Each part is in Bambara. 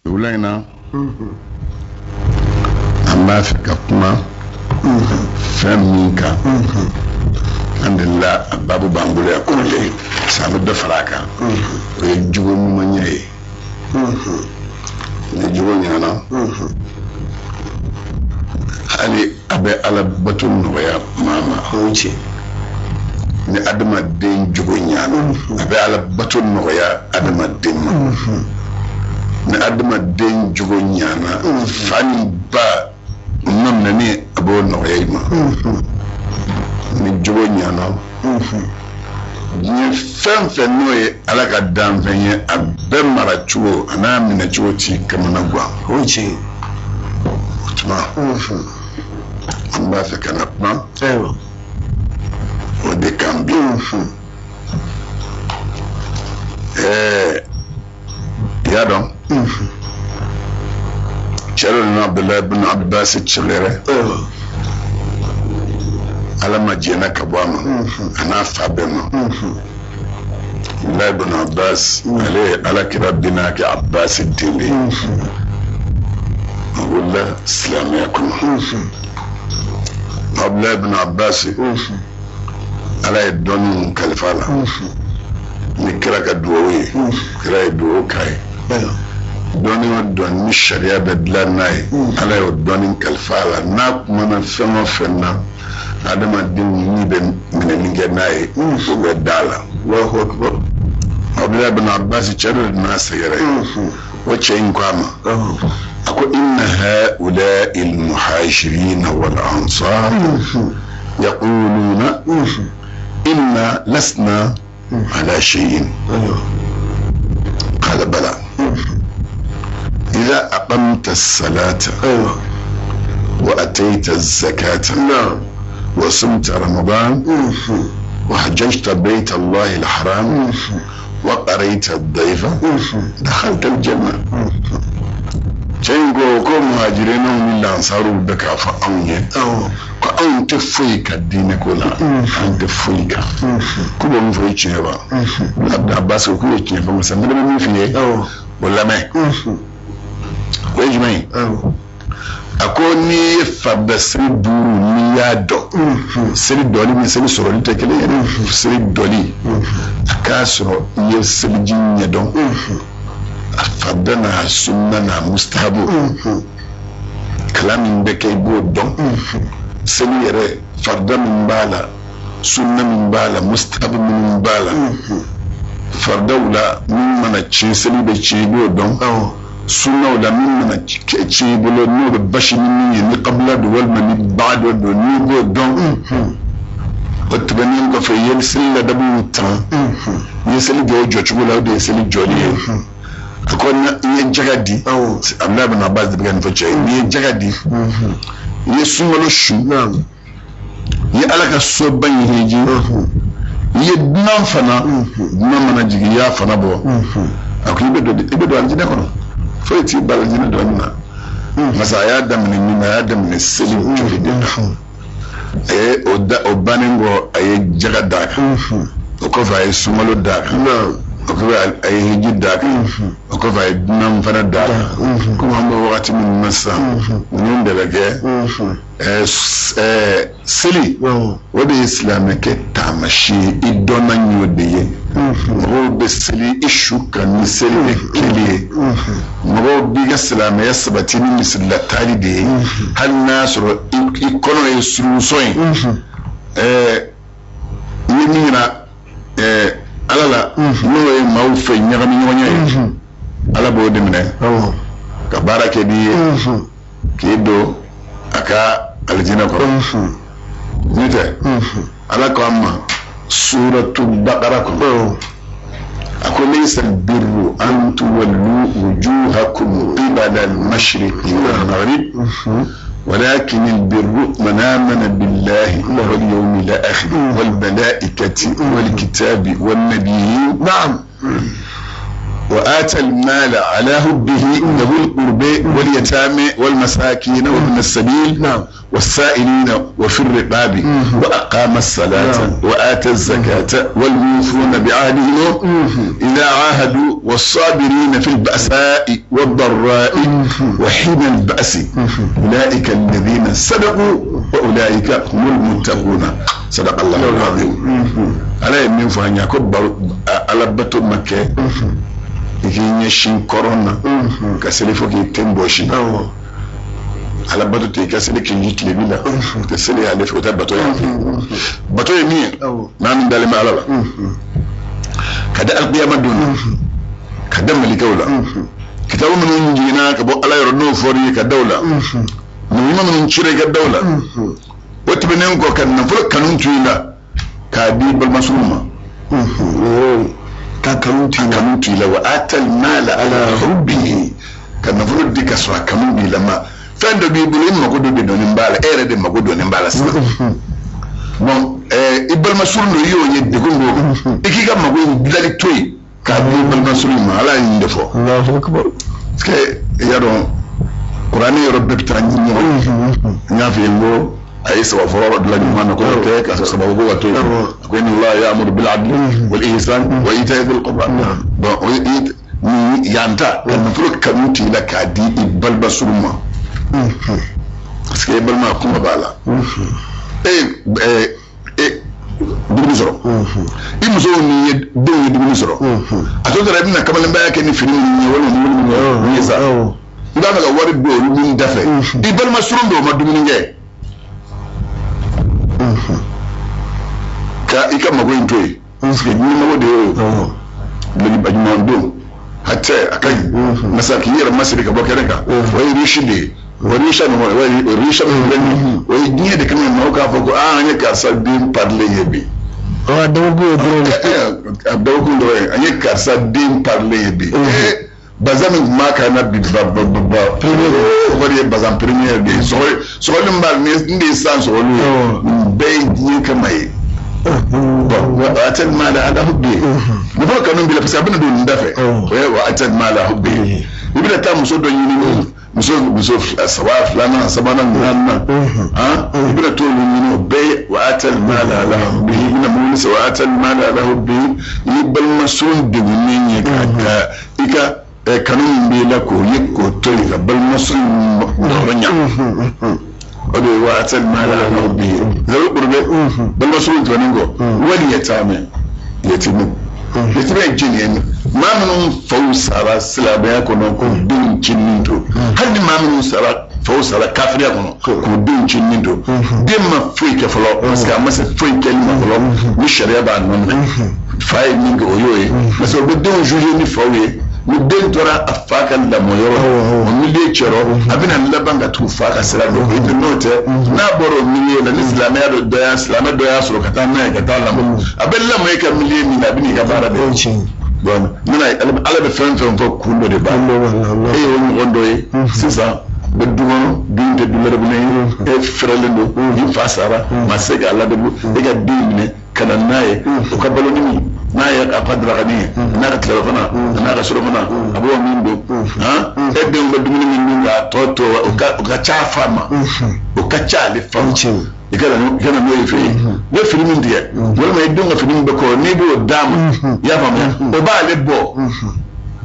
Wula in na an b'a fɛ ka kuma fɛn min kan, an delila a baabu b'an bolo yan kɔrɔlen sa, an bɛ dɔ fara a kan. O ye jogo ɲumanya ye. Ni jogo ɲana, hali a bɛ Ala bato nɔgɔya maa ma. O ye tiɲɛ. Ni adamaden jogo ɲana, a bɛ Ala bato nɔgɔya adamaden ma. Ni adamaden jogo ɲana, fa ni ba maminɛni, a b'o nɔgɔya i ma. Ni jogo ɲana, diɲɛ fɛn fɛn n'o ye Ala ka danfɛn ye, a bɛɛ mara cogo a n'a minɛ cogo t'i kamana gan. O ye tiɲɛ. O tuma, an b'a fɛ ka na kuma o de kan bi. I y'a dɔn, cɛ dɔ nana Abudulayi bin Abbas sɛgɛrɛ, Ala ma jɛnna ka bɔ a ma, a n'a fa bɛɛ ma. Abudulayi bin Abbas, ale ye Ala kira binakɛ Abbas den de ye. A wolola silamɛya kɔnɔ. Abudulayi bin Abbas, Ala ye dɔnni mun kalifa a la ni kira ka duwawu ye, kira ye duwawu k'a ye. Dɔnni o dɔnni ni sariya bɛ dilan n'a ye, Ala y'o dɔnni kalifa a la. N'a kumana fɛn o fɛn na, adamadenw ni bɛ minɛni kɛ n'a ye, o bɛ da la. Allahu akbar. Abudulayi bin Abbas, cɛ dɔ de nana sɛgɛrɛ. O cɛ in ko a ma, a ko: inna haula'i al-muhajirina wal ansar yaquluna inna lasna ala shay'in. Qala bala, idha aqamta as-salata wa atayta az-zakata wa sumta ramadan wa hajjajta bayta allahi al-haram wa qarayta ad-dayfa dakhalta al-janna. Cɛ in ko muhajirinaw ni lansaruw bɛ k'a fɔ anw ye ko anw tɛ foyi ka diinɛ ko la, an tɛ foyi kan. K'u bɛ mun fɔ, i tiɲɛ wa? Abbas ko k'u ye tiɲɛ fɔ. Masa, n bɛ min f'i ye, o lamɛn. O ye jumɛn ye? A ko n'i ye farida seli duuru, n'i y'a dɔn, seli dɔli ni seli sɔrɔli tɛ kelen ye dɛ. Seli dɔli, a k'a sɔrɔ i ye seliji ɲɛdɔn, a farida n'a sunna n'a mustahabu, kalan min bɛ kɛ, i b'o dɔn. Seli yɛrɛ, farida min b'a la, sunna min b'a la, mustahabu minnu b'a la, faridaw la min mana tiɲɛ, seli bɛ tiɲɛ, i b'o dɔn. Sunnaw la, min mana tiɲɛ i bolo, n'o bɛ basi ni min ye, ni kabila don walima ni baga dɔ don, n'i b'o dɔn. O tɛmɛnen kɔfɛ, i ye seli ladabuw tan, i ye seli jɔ o jɔcogo la, o de ye seli jɔli ye. A ko i ye jaga di, Abudulayi bin Abbas de bɛ ka nin fɔ cɛ ye, n'i ye jaga di, i ye sunkalo sun, i ye Ala ka soba in hiji, i ye dunan fana, dunan mana jigin, i y'a fana bɔ, a ko i bɛ don alijinɛ kɔnɔ, foyi t'i bali alijinɛ donni na. Masa, a y'a daminɛ min na, a y'a daminɛ seli jɔli de la. A ye o da, o bannen kɔ, a ye jaga d'a kan. O kɔfɛ, a ye sunkalo d'a kan. O kɔfɛ, a ye hiji d'a kan. O kɔfɛ, a ye dunan fana d'a kan. Komi an bɛ wagati min na sisan, ninnu de bɛ kɛ seli. O de ye silamɛkɛ taamasiyɛn ye, i dɔnna y'o de ye. Mɔgɔw bɛ seli i su kan ni seli de kɛli ye. Mɔgɔw b'i ka silamɛya sabati ni misirila taali de ye. Hali n'a sɔrɔ i kɔnɔ ye surunso ye, i ye min yira Ala la, n'o ye maaw fɛ ɲagami ɲɔgɔnya ye, Ala b'o de minɛ ka baara kɛ n'i ye k'i don a ka alijinɛ kɔrɔ. N'o tɛ, Ala ko an ma suratu Bakara kɔnɔ, a ko: laysa albirru an tuwallu wujuhakum qibala al-mashriqi wal maghrib ولكن البر من آمن بالله واليوم الآخر والملائكة والكتاب والنبيين. وآتى المال على حبه ذوي القربى واليتامى والمساكين وابن السبيل والسائلين وفي الرقاب وأقام الصلاة وآتى الزكاة والموفون بعهدهم إذا عاهدوا والصابرين في البأساء والضراء وحين البأس أولئك الذين صدقوا وأولئك هم المتقون. صدق الله العظيم. Ala ye min fɔ an ye, a ko Ala bato ma kɛ i k'i ɲɛsin kɔrɔn na ka seli fo k'i ten bɔsi. Ala bato tɛ i ka seli k'i ji tilebi la, o tɛ seli y'ale fɛ, o tɛ bato y'ale fɛ. Bato ye min ye, maa min dalen bɛ Ala la, ka da alikiyama don na, ka da malikɛw la, kitabu minnu jiginna ka bɔ Ala yɔrɔ n'o fɔr'i ye, ka da o la, ɲuman minnu cira i ka da o la. O tɛmɛnen kɔ, ka nafolo kanu to i la k'a di balimasuru ma. Ka kanu to i la. Kanu to i la. Wa atal mala ala hubbihi, ka nafolo di ka sɔrɔ a kanu b'i la. Ma fɛn dɔ b'i bolo, i mago dɔ de dɔnnen b'a la, e yɛrɛ de mago dɔnnen b'a la sisan. Bon, i balimasuru dɔ i y'o ye degun dɔ, i k'i ka mago in dilali to yen k'a di i balimasuru in ma. Ala ye nin de fɔ. Allahu akbar. Parce que i y'a dɔn, kuranɛ yɔrɔ bɛɛ bɛ taa ɲini ɲɔgɔn ye. N y'a f'i ye, n ko a ye saba fɔlɔ dilan ɲuman na, ko kɛ ka sababu ko ka to yen. A ko inna Allaha ya'muru bil adli wal ihsan wa ita'i dhil qurba. Bon, o ye ni yan ta, ka nafolo kanu t'i la k'a di i balimasuru ma, parce que i balima kuma b'a la. E e dumuni sɔrɔ, i musow ni ye denw ye dumuni sɔrɔ, a tɔ tora i bɛna kamalenbaya kɛ ni fini minnu ye walima ni minnu ye sa, i b'a fɛ ka wari don olu min da fɛ, i balima surun bɛ o ma dumuni kɛ, ka i ka mago in to yen, parce que ni mago de y'o ye, ɲuman don hatɛ a ka ɲi masa k'i yɛrɛ masiri ka bɔ kɛnɛ kan, o ye riche de ye. O riche min o ye riche min filɛ nin ye, o ye diɲɛ de kama maaw k'a fɔ ko aa, an ye karisa den parilen ye bi. A dabɔkun ye dɔrɔn de. A dabɔkun dɔrɔn ye, an ye karisa den parilen ye bi. Bazan min tun b'a kan na bi, ba ba ba ba o de ye bazan première de ye. Sɔgɔli min b'a la, nin de ye san sɔgɔli ye, nin bɛɛ ye diɲɛ kama ye. Bon, wa atal mala ala hubbi, nafolo kanu b'i la, parce que a bɛna don nin da fɛ. O ye wa atal mala hubbi. I bɛna taa muso dɔ ɲini, muso saba, filanan, sabanan, naaninan, i bɛna t'olu ɲini, o bɛɛ ye wa atal mala ala hubbi. I bɛna mobili san, wa atal mala ala hubbi. I balima surun degunnen ye, ka i ka kanu min b'i la k'o ye k'o to yen ka balima surun yɔrɔ ɲa, o de ye wa atal mala ala hubbi. Zawi qurbe, balima surun tɛmɛnen kɔ, wali yatama, yatimu, yatimɛ ye jɛni ye, maa minnu faw sara silamɛya kɔnɔ k'u denw cinin to, hali ni maa minnu sara faw sara kafiriya kɔnɔ k'u denw cinin to, den ma foyi kɛ fɔlɔ, parce que a ma se foyi kɛli ma fɔlɔ ni sariya b'a nɔ minɛ. Fa ye min kɛ, o y'o ye, parce que o bɛ denw juger ni faw ye. Ni den tora a fa ka lamɔ yɔrɔ, o milieu cɛrɔ, a bɛna laban ka tugu fa ka sira dɔ kɔ. N'o tɛ, n'a bɔra o milieu la, ni silamɛya dɔ y'a silamɛ dɔ y'a sɔrɔ ka taa n'a ye ka taa lamɔ, a bɛ lamɔ e ka milieu min na, a bɛ n'i ka baara bɛɛ. Bon, Ala bɛ fɛn fɛn fɔ, kun dɔ de b'a la. E y'o ɲɔgɔn dɔ ye sisan, bɛ du kɔnɔ, du in tɛ du wɛrɛ ye, e fɛrɛlen don, i fa sara, ma se k'a ladamu, e ka den minɛ ka na n'a ye, o ka balo ni min n'a ye, a ka darakani ye, n'a ka tilelafana, n'a ka surafana, a b'o min don, e denw bɛ dumuni min dun k'a tɔ to, o ka ca a fa ma, o ka ca ale fa ma. I ka na n'o ye fɛ yen, i bɛ fini min tigɛ, walima i denw ka fini min bɛ kɔrɔ, n'i b'o d'a ma, i y'a faamuya, o b'ale bɔ.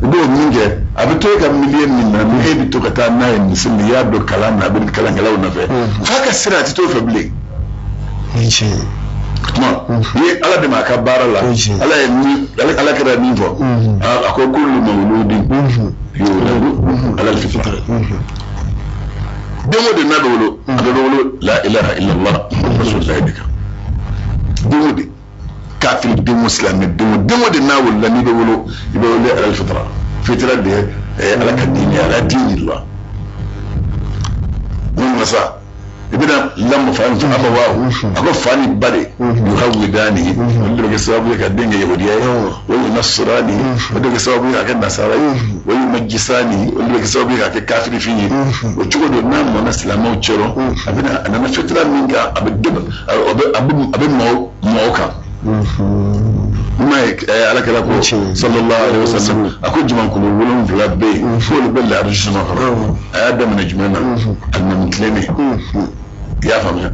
O b'o min kɛ, a bɛ to e ka milieu min na, ni e bɛ to ka taa n'a ye misiri, i y'a don kalan na, a bɛ kalankɛlaw nɔfɛ, f'a ka sira, a tɛ t'o fɛ bilen. Tuma i ye Ala dɛmɛ a ka baara la, Ala ye min, Ala kɛra min fɔ, a ko kullu mawludin yuladu ala al-fitra. Den o den n'a bɛ wolo, a bɛ wolo la ilaha illallah muhammadu rasulullah de kan. Den o den, kafiri den o, silamɛ den o, den o den n'a wolola, n'i bɛ wolo, i bɛ wolo ala al-fitra. Fitra de ye Ala ka diinɛ, ala diini la. Mun masa i bɛna lamɔ fa ni fa wa, a ko fa ni ba de yuhawidani, olu de bɛ kɛ sababu ye ka den kɛ yahudiya ye, wa yunasirani, o de bɛ kɛ sababu ye k'a kɛ nasara ye, wa yumajisani, olu de bɛ kɛ sababu ye k'a kɛ kafiri fin ye. O cogo don, n'a mɔna silamɛw cɛrɔ, a bɛna a nana fitira min kan, a bɛ a bɛ mɔgɔw kan. I m'a ye ala kira ko sallallahu alaihi wasallam, a ko jamakulu 7 bɛ yen f'olu bɛ laarisi suma kɔrɔ. A y'a daminɛ jumɛn na? Alimami tilennen. I y'a faamuya?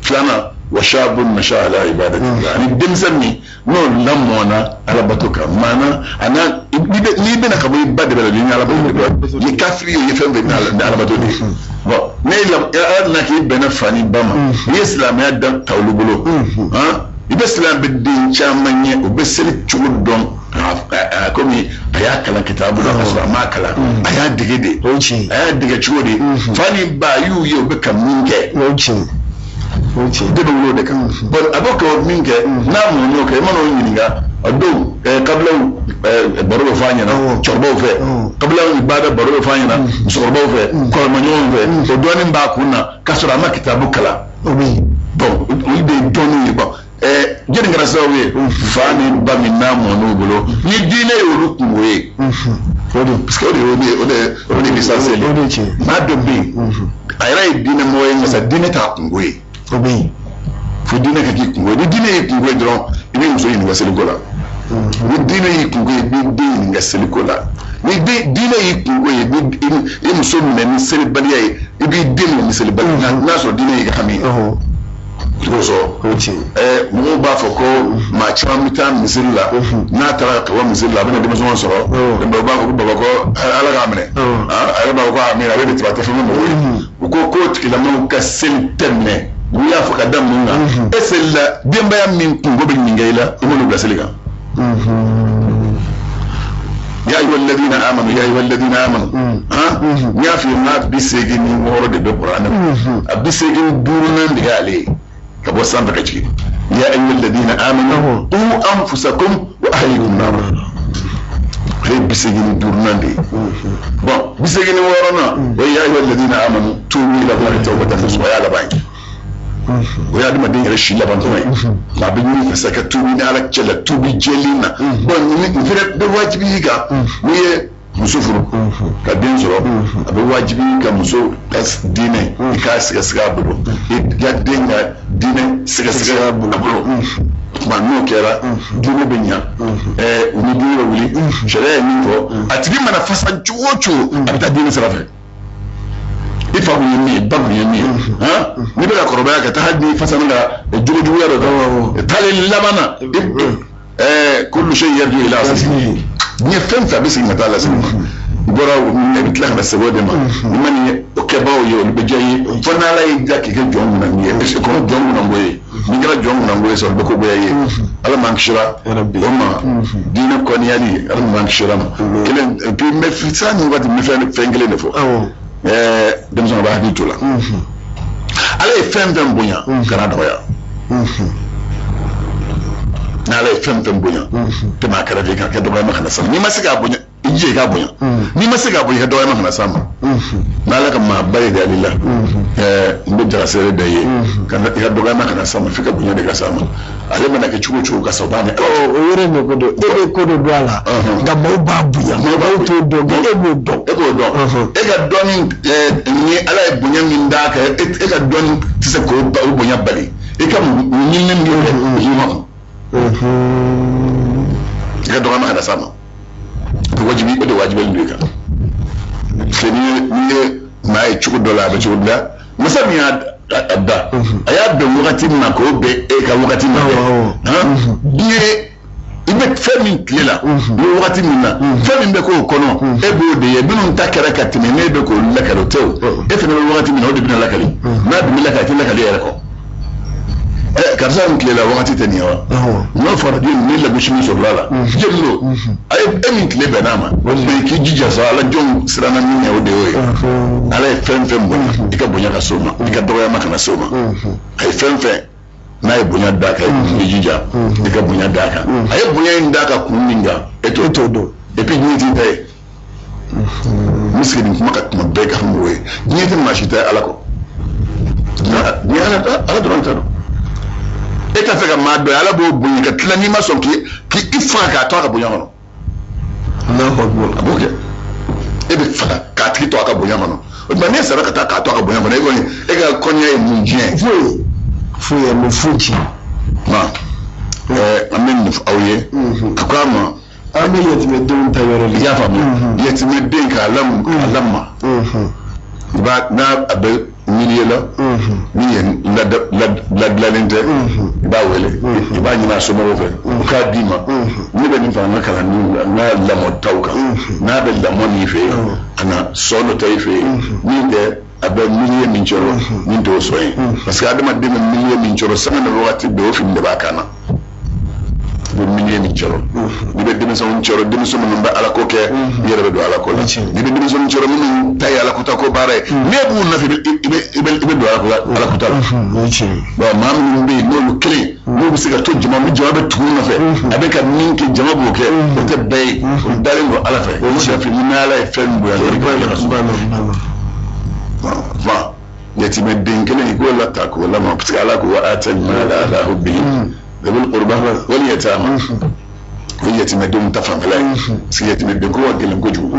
Filanan, wa shabun nasha ala ibadatillah, ani denmisɛn min n'o lamɔna alabato kan. Maana a n'a n'i bɛna ka bɔ i ba de bɛ la, ni alabato de bɛ, ni kafiri ye, o ye fɛn fɛn ni alabato de ye. Bon, ne ala nana k'i bɛnna fa ni ba ma, n'i ye silamɛya da ta olu bolo, i bɛ silamɛ den caman ye, o bɛ seli cogo dɔn komi a y'a kalan kitabu la, ka sɔrɔ a m'a kalan, a y'a dege de. A y'a dege cogo di? Fa ni ba y'u ye u bɛ ka min kɛ. Den bɛ wolo o de kan. Bon, a bɛ k'o min kɛ, n'a mɔn'o kɛ, i mana o ɲininka, a don kabilaw baro bɛ fɔ a ɲɛna cɛkɔrɔbaw fɛ, kabilaw ni ba bɛ baro bɛ fɔ a ɲɛna musokɔrɔbaw fɛ, kɔrɔmaɲɔgɔnw fɛ, o dɔɔnin b'a kun na k'a sɔrɔ a ma kitabu kalan. Donc olu de ye dɔnniw ye. Bon, jɔnni kɛra sababu ye? Fa ni ba min n'a mɔn'u bolo, ni diinɛ ye olu kungo ye, parce que o de o de ye l'essentiel ye. Maa dɔ bɛ yen, a yɛrɛ ye diinɛ mɔgɔ ye, nka sa diinɛ t'a kungo ye. Fo diinɛ ka k'i kungo ye. Ni diinɛ y'i kungo ye dɔrɔn, i b'i muso ɲininka seliko la. Ni diinɛ y'i kungo ye, i b'i den ɲininka seliko la. Ni diinɛ y'i kungo ye, i b'i muso minɛ ni selibaliya ye, i b'i den minɛ ni selibaliya ye, n'a sɔrɔ diinɛ y'i ka hami ye. O kosɔn mɔgɔw b'a fɔ ko maa caman bɛ taa misiri la, n'a taara ka bɔ misiri la, a bɛna denmisɛnw sɔrɔ, u b'a fɔ ko baba ko ala k'a minɛ, a yɛrɛ b'a fɔ ko amina, a bɛ tigɛ, a tɛ fɛn mɔgɔw ye. U ko k'o tigilamɔgɔw ka seli tɛ minɛ. U y'a fɔ ka da mun kan? E selila, denbaya min kungo bɛ ɲininka i la, i m'olu bila seli kan. Ya ayyuha alladhina amanu, ya ayyuha alladhina amanu, n y'a f'i ye n'a 86 de bɛ kuranɛ kɔnɔ, a 85 de y'ale ye ka bɔ sanfɛ ka jigin. Ya ayyuha alladhina amanu qu anfusakum wa ahlikum nar, ale ye 85 de ye. Bon, 86nan o ye ya ayyuha alladhina amanu tubu ila Allahi tawbatan nasuha, o y'a laban ye. O ye adamaden yɛrɛ si laban tuma ye. Nka a bɛ ɲini fɛ sa ka tuubi ni ala cɛ la, tuubi jɛlen na. Bon, nin fɛnɛ bɛ wajibi i kan, n'i ye muso furu ka den sɔrɔ, a bɛ wajibi ka muso ka diinɛ i k'a sɛgɛsɛgɛ a bolo, i ka den ka diinɛ sɛgɛsɛgɛ a bolo. Tuma n'o kɛra, diinɛ bɛ ɲa, u ni diinɛ bɛ wuli. Sariya ye min fɔ, a tigi mana fasa cogo o cogo, a bɛ taa diinɛ sira fɛ. I fa kun ye min ye, ba kun ye min ye, n'i bɛ ka kɔrɔbaya ka taa, hali n'i fasa ka jogojuguya dɔ kan, taalen laban na, kullu shay yarju ila aslihi, diɲɛ fɛn fɛn a bɛ segin ka taa lasigi ma. I bɔra i bɛ tila ka na segin o de ma. I ma nin o kɛbagaw ye, olu bɛ diya i ye, fo n'ala y'i diya k'i kɛ jɔn kunnango ye. Kɔnɔ jɔn kunnango ye, n'i kɛra jɔn kunnango ye sɔrɔ, bɛ ko goya i ye. Ala m'an kisira o ma, diinɛ kɔniyali, ala m'an kisira ma. Kelen, et puis n bɛ saa ni waati, n bɛ fɛn kelen de fɔ. Denmisɛnw b'a hakili to la. Ala ye fɛn fɛn bonya, kana dɔgɔya. N'ala ye fɛn fɛn bonya, tɛmɛ a kɛrɛfɛ, i ka kɛ dɔgɔyama kana s'a ma. N'i ma se k'a bonya, i jija i k'a bonya. N'i ma se k'a bonya, i ka dɔgɔyama kana s'a ma. N'ala ka maaba ye ale la, n bɛ jaraseere da i ye, i ka dɔgɔyama kana s'a ma, f'i ka bonya de ka s'a ma. Ale mana kɛ cogo o cogo, ka sɔrɔ b'a ni ala. O yɛrɛ de ko don, e bɛ ko dɔ don a la, nka maaw b'a bonya, maaw t'o dɔn, nka e b'o dɔn. E b'o dɔn. E ka dɔnni ni ala ye bonya min d'a kan, e ka dɔnni tɛ se k'o bonya bali. I ka ɲinini min kɛ, o k'i makun. I ka dɔgɔyama kana s'a ma. O wajibi, o de wajibiyalen don i kan. Parce que n'i ye maa ye cogo dɔ la, a bɛ cogo dɔ la, masa min y'a da, a y'a bɛn wagati min ma, k'o bɛn e ka wagati ma dɛ. Diɲɛ, i bɛ fɛn min tile la, i bɛ wagati min na, fɛn min bɛ k'o kɔnɔ, e b'o de ye. Minnu ta kɛra ka tɛmɛ, n'e bɛ k'olu lakali, o tɛ o. E fana bɛ wagati min na, o de bɛna lakali. N'a dun bɛ lakali, a tɛ lakali yɛrɛ kɔ. Karisa min tile la, wagati tɛ nin ye wa? N'o fɔra den ni lagosi min sɔrɔla la, jeli don a ye, e min tile bɛnn'a ma, mais k'i jija sa, ala jɔn siranna min ɲɛ, o de y'o ye. Ala ye fɛn fɛn bonya, i ka bonya ka s'o ma, i ka dɔgɔyama kana s'o ma. A ye fɛn fɛn n'a ye bonya d'a kan, i jija i ka bonya d'a kan. A ye bonya in d'a kan kun min kan, e t'o dɔn. Et puis diɲɛ t'i ta ye. N bɛ segin nin kuma kan tuma bɛɛ ka fɔ mɔgɔw ye, diɲɛ tɛ maa si ta ye ala kɔ. Diɲɛ ala dɔrɔn ta don. E t'a fɛ ka maa dɔ ye, ala b'o bonya ka tila, n'i ma sɔn k'i faga k'a to a ka bonya kɔnɔ. A b'o kɛ. E bɛ faga k'a tigi to a ka bonya kɔnɔ. O tuma n'e sara ka taa k'a to a ka bonya kɔnɔ, e kɔni e ka kɔniya ye mun diɲɛ? Foyi foyi, a ma foyi tiɲɛ. Ma An bɛ nin fɔ aw ye. A ko a ma. An bɛ yatimɛdenw ta yɔrɔ la. I y'a faamu. Yatimɛden k'a lamɔ. I b'a n'a a bɛ milieu la. Min ye ladilannen tɛ. I b'a wele. I b'a ɲini a somɔgɔw fɛ. U k'a d'i ma. Ne bɛ nin fara n ka kalandenw kan, n ka lamɔtaw kan. N'a bɛ lamɔ nin fɛ yen, a na sɔn dɔ ta i fɛ yen. Min tɛ a bɛ milieu min cɔrɔ, min t'o sɔn ye. Parce que adamaden bɛ milieu min cɔrɔ, sanga ni wagati bɛɛ o fini de b'a kan na. I bɛ milieu min cɔrɔ, n'i bɛ denmisɛnw cɔrɔ, denmisɛn minnu bɛ alako kɛ, i yɛrɛ bɛ don alako la. N'i bɛ denmisɛnw cɔrɔ minnu ta ye alakota ko baara ye, n'e b'u nɔfɛ, i bɛ don alakota la. Bon, maa minnu bɛ yen n'olu kelen n'u bɛ se ka to jama, ni jama bɛ tugu u nɔfɛ, a bɛ ka min kɛ jama b'o kɛ, o tɛ bɛɛ ye, o dalen don Ala fɛ. O tɛ ni Ala ye fɛn min bonya, i b'a yɛrɛ sɔrɔ. Bon, yatimɛden kelen i k'o la ta k'o lamɔ, parce que Ala ko wa atal mala ala hubbihi dhawil qurba wal yatama. O ye yatimɛdenw ta fanfɛla ye, parce que yatimɛden ko ka gɛlɛn kojugu,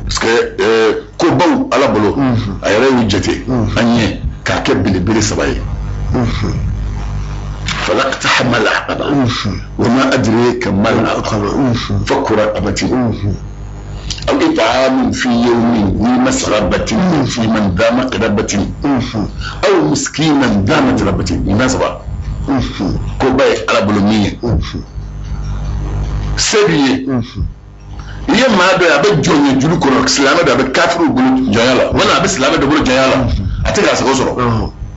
parce que kobaw Ala bolo, a yɛrɛ y'u jate an ɲɛ k'a kɛ belebele saba ye. Falaqtahama al-aqaba wa ma adraka ma al-aqaba fakku raqabatin aw it'amun fi yawmin dhi masghabatin yatiman dha maqrabatin aw miskinan dha matrabatin. Nin saba koba ye Ala bolo min ye, se b'i ye, i ye maa dɔ ye a bɛ jɔn ye juru kɔnɔ, silamɛ dɔ a bɛ kafiriw bolo jɔnya la, walima a bɛ silamɛ dɔ bolo jɔnya la, a tɛ k'a sago sɔrɔ,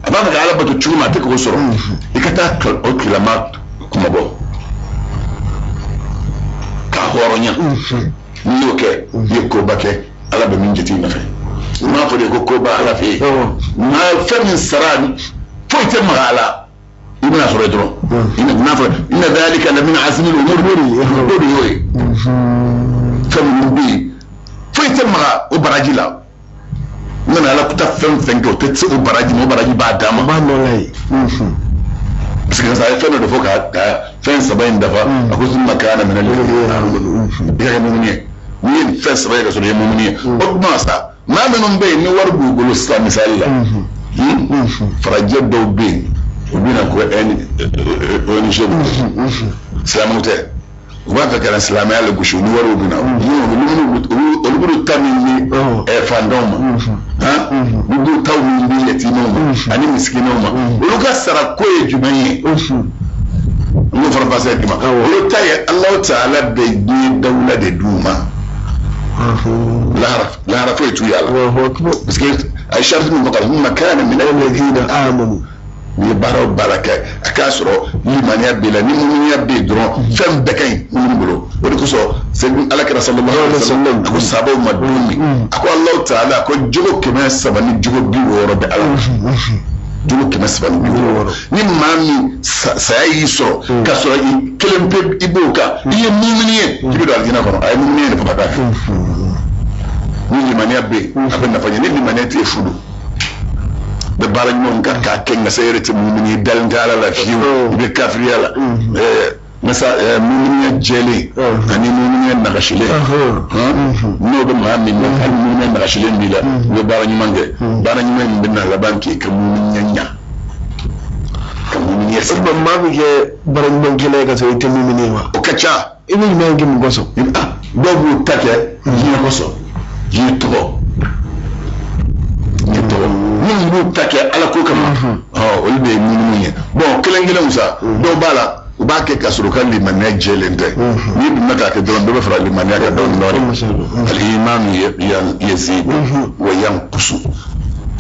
a b'a fɛ ka Ala bato cogo min a tɛ k'o sɔrɔ, i ka taa o tilama kumabɔ k'a hɔrɔnya. N'i y'o kɛ, i ye koba kɛ, Ala bɛ min jate i nɔfɛ. N m'a fɔ de ko koba Ala fɛ yen, maa fɛn min sara foyi tɛ maga a la, i bɛna sɔrɔ dɔrɔn. I n'a fɔ inna dhalika la min azmi al-umur, o de y'o ye. Fɛn minnu bɛ yen foyi tɛ maga o baraji la, n nana Ala kuta fɛn fɛn kɛ o tɛ se o baraji ma, o baraji b'a d'a ma. O b'a nɔ la yen. Parce que a ye fɛn dɔ de fɔ ka fɛn saba in dafa, a ko summa kana mina alladhina amanu, i ka kɛ mumini ye. N'i ye nin fɛn saba ye ka sɔrɔ i ye mumini ye, o tuma sa maa minnu bɛ yen ni wari b'u bolo sisan, misali la, farajɛ dɔw bɛ yen, u bɛ na ko ONG, silamɛw tɛ, u b'a fɛ ka na silamɛya la gosi, ni wariw bɛ na, olu b'u ta min di fantanw ma, u b'u taw min di yatimɛw ma ani misikinɛw ma, olu ka sara ko ye jumɛn ye? N k'o fana pase d'i ma. Olu ta ye Alahu taala bɛ diɲɛ dawula de d'u ma, lahara foyi t'u y'a la, parce que a ye sariti min fɔ ka summa kana mina alladhina amanu. N'i ye baara o baara kɛ, a k'a sɔrɔ limaniya b'i la, ni muminiya bɛ yen dɔrɔn, fɛn bɛɛ ka ɲi mumini bolo. O de kosɔn segu Ala kira sallallahu alaihi wasallam a ko sahabaw ma don min, a ko Alahu taala ko jogo 300 ni jogo 60 bɛ Ala la, jogo 360. Ni maa min saya y'i sɔrɔ k'a sɔrɔ i kelen pe i b'o kan, i ye mumini ye, i bɛ don alijinɛ kɔnɔ. A ye muminiya de fɔ ka d'a kan. Ni limaniya bɛ yen, a bɛ nafa ɲɛ. Ni limaniya tɛ yen, fu don. Bɛ baara ɲumanw kan k'a kɛ, nka se yɛrɛ tɛ mumini ye, dalen tɛ Ala la fiyewu, i bɛ kafiriya la. Masa muminiya jɛlen ani muminiya nagasilen, n'o bɛ maa min na, hali muminiya nagasilen b'i la, i bɛ baara ɲuman kɛ, baara ɲuman in bɛ na laban k'i ka muminiya ɲa, ka muminiya sigi. O tuma maa bɛ kɛ baara ɲuman kɛla ye ka sɔrɔ i tɛ mumini ye wa? O ka ca. I bɛ ɲuman kɛ mun kosɔn? Dɔw b'u ta kɛ diɲɛ kosɔn, diɲɛ tɔgɔ. Minnu b'u ta kɛ Ala ko kama, olu de ye muminiw ye. Bon, kelen kelenw sa, dɔw b'a la, u b'a kɛ k'a sɔrɔ u ka limaniya jɛlen tɛ. N'i donna k'a kɛ dɔrɔn, dɔ bɛ fara limaniya kan dɔɔnin dɔɔnin. Al-imanu yazidu wa yanqusu,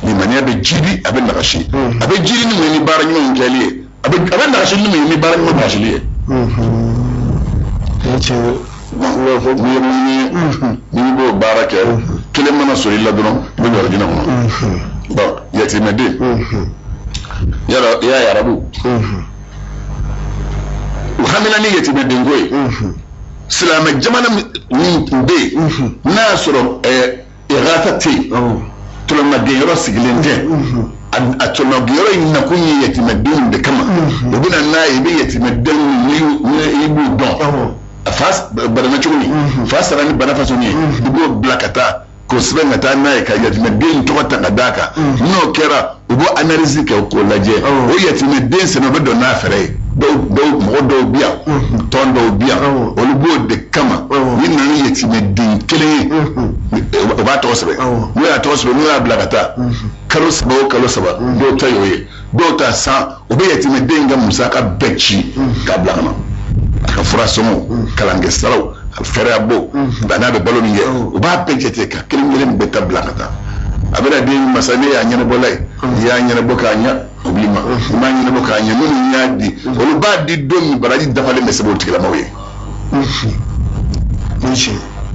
limaniya bɛ jidi, a bɛ nagasi. A bɛ jidi ni mun ye? Ni baara ɲumanw kɛli ye. A bɛ nagasi ni mun ye? Ni baara ɲuman nagasili ye. N'i ye mumini ye, n'i b'o baara kɛ, kelen mana sɔrɔ i la dɔrɔn, i bɛ don alijinɛ kɔnɔ. Bon, yatimɛden yala i y'a ye, arabu u hamina ni yatimɛden ko ye. Silamɛ jamana min bɛ yen, n'a y'a sɔrɔ ighatha tɛ yen, tɔlɔmagɛnyɔrɔ sigilen tɛ, a tɔlɔmagɛnyɔrɔ in nakun ye yatimɛdenw de kama, u bɛ na n'a ye, i bɛ yatimɛdenw ni i b'u dɔn, a fa banana cogo min, fa sara ni bana fasɔn ye, i b'o bila ka taa k'o sɛbɛn ka taa n'a ye, ka yatimɛden tɔgɔ ta ka d'a kan. N'o kɛra, u b'o analyse kɛ k'o lajɛ, o yatimɛden sɛbɛn bɛ don n'a fɛɛrɛ ye. Dɔw mɔgɔ dɔw bi yan, tɔn dɔw bi yan, olu b'o de kama. Ni nana yatimɛden kelen ye, o b'a tɔgɔ sɛbɛn. N'o y'a tɔgɔ sɛbɛn, n'o y'a bila ka taa kalo 3 o kalo 3, dɔw ta y'o ye, dɔw ta san, o bɛ yatimɛden ka musaka bɛɛ ci k'a bila ka na, a ka fura sɔngɔ, kalankɛ saraw, a fɛrɛya bɔ, n'a bɛ balo min kɛ, u b'a bɛɛ jate ka kelen kelen bɛɛ ta bila ka taa. A bɛna den masa, ne y'a ɲɛnabɔla ye, n'i y'a ɲɛnabɔ k'a ɲɛ, o b'i ma, i m'a ɲɛnabɔ k'a ɲɛ, minnu y'a di, olu b'a di don min, baraji dafalen bɛ sɛbɛn o tigilamɔgɔw ye.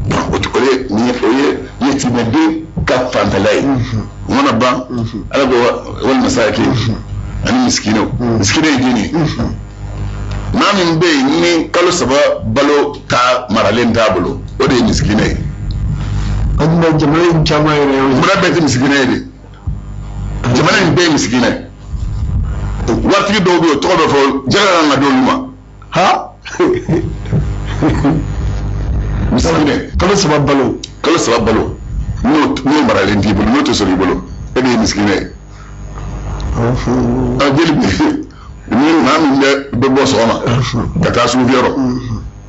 O ye yatimɛden ka fanfɛla ye. O mana ban, Ala ko wal masakin ani misikinɛw. Misikinɛ ye jumɛn ye? Maa min bɛ yen ni kalo 3 balo ta maralen t'a bolo, o de ye misikinɛ ye. Jamana in caman yɛrɛ ye. Jamana bɛɛ tɛ misikinɛ ye de. Jamana in bɛɛ ye misikinɛ ye. Waritigi dɔw bɛ yen, o tɔgɔ bɛ fɔ, jɛgɛ kan ka d'olu ma. Ha? Misikinɛ. Kalo 3 balo. Kalo 3 balo. N'o maralen t'i bolo, n'o tɛ sɔrɔ i bolo, e de ye misikinɛ ye. A jeli bɛ ni maa min bɛ bɔ sɔgɔma ka taa sugufiyɛyɔrɔ,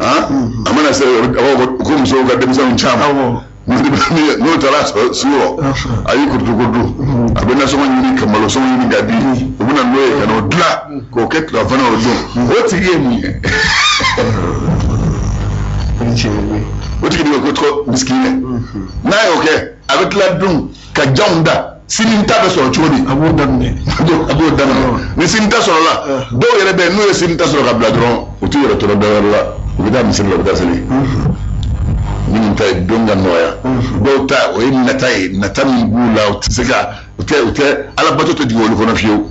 a mana se a b'a fɔ ko musow ka denmisɛnninw caman. N'o taara sugu rɔ, a y'i kurutu kurutu, a bɛ nasɔngɔ ɲini ka malo sɔngɔ ɲini ka di, u bɛ na n'o ye ka n'o dilan k'o kɛ tilelafana o dun. O tigi ye mun ye? O tigi de bɛ ko tɔgɔ misikinɛ. N'a y'o kɛ, a bɛ tila dun ka janw da. Sini ta bɛ sɔrɔ cogo di? A b'o daminɛ. A b'o daminɛ. Ni sini ta sɔrɔla, dɔw yɛrɛ bɛ yen, n'u ye sini ta sɔrɔ ka bila dɔrɔn, u t'u yɛrɛ tɔɔrɔ dɔwɛrɛ la, u bɛ taa misiri la, u bɛ taa seli. Minnu ta ye don ka nɔgɔya, dɔw ta o ye nata ye, nata min b'u la, u tɛ se ka, u tɛ alabato tɛ jigin olu kɔnɔ fiyewu.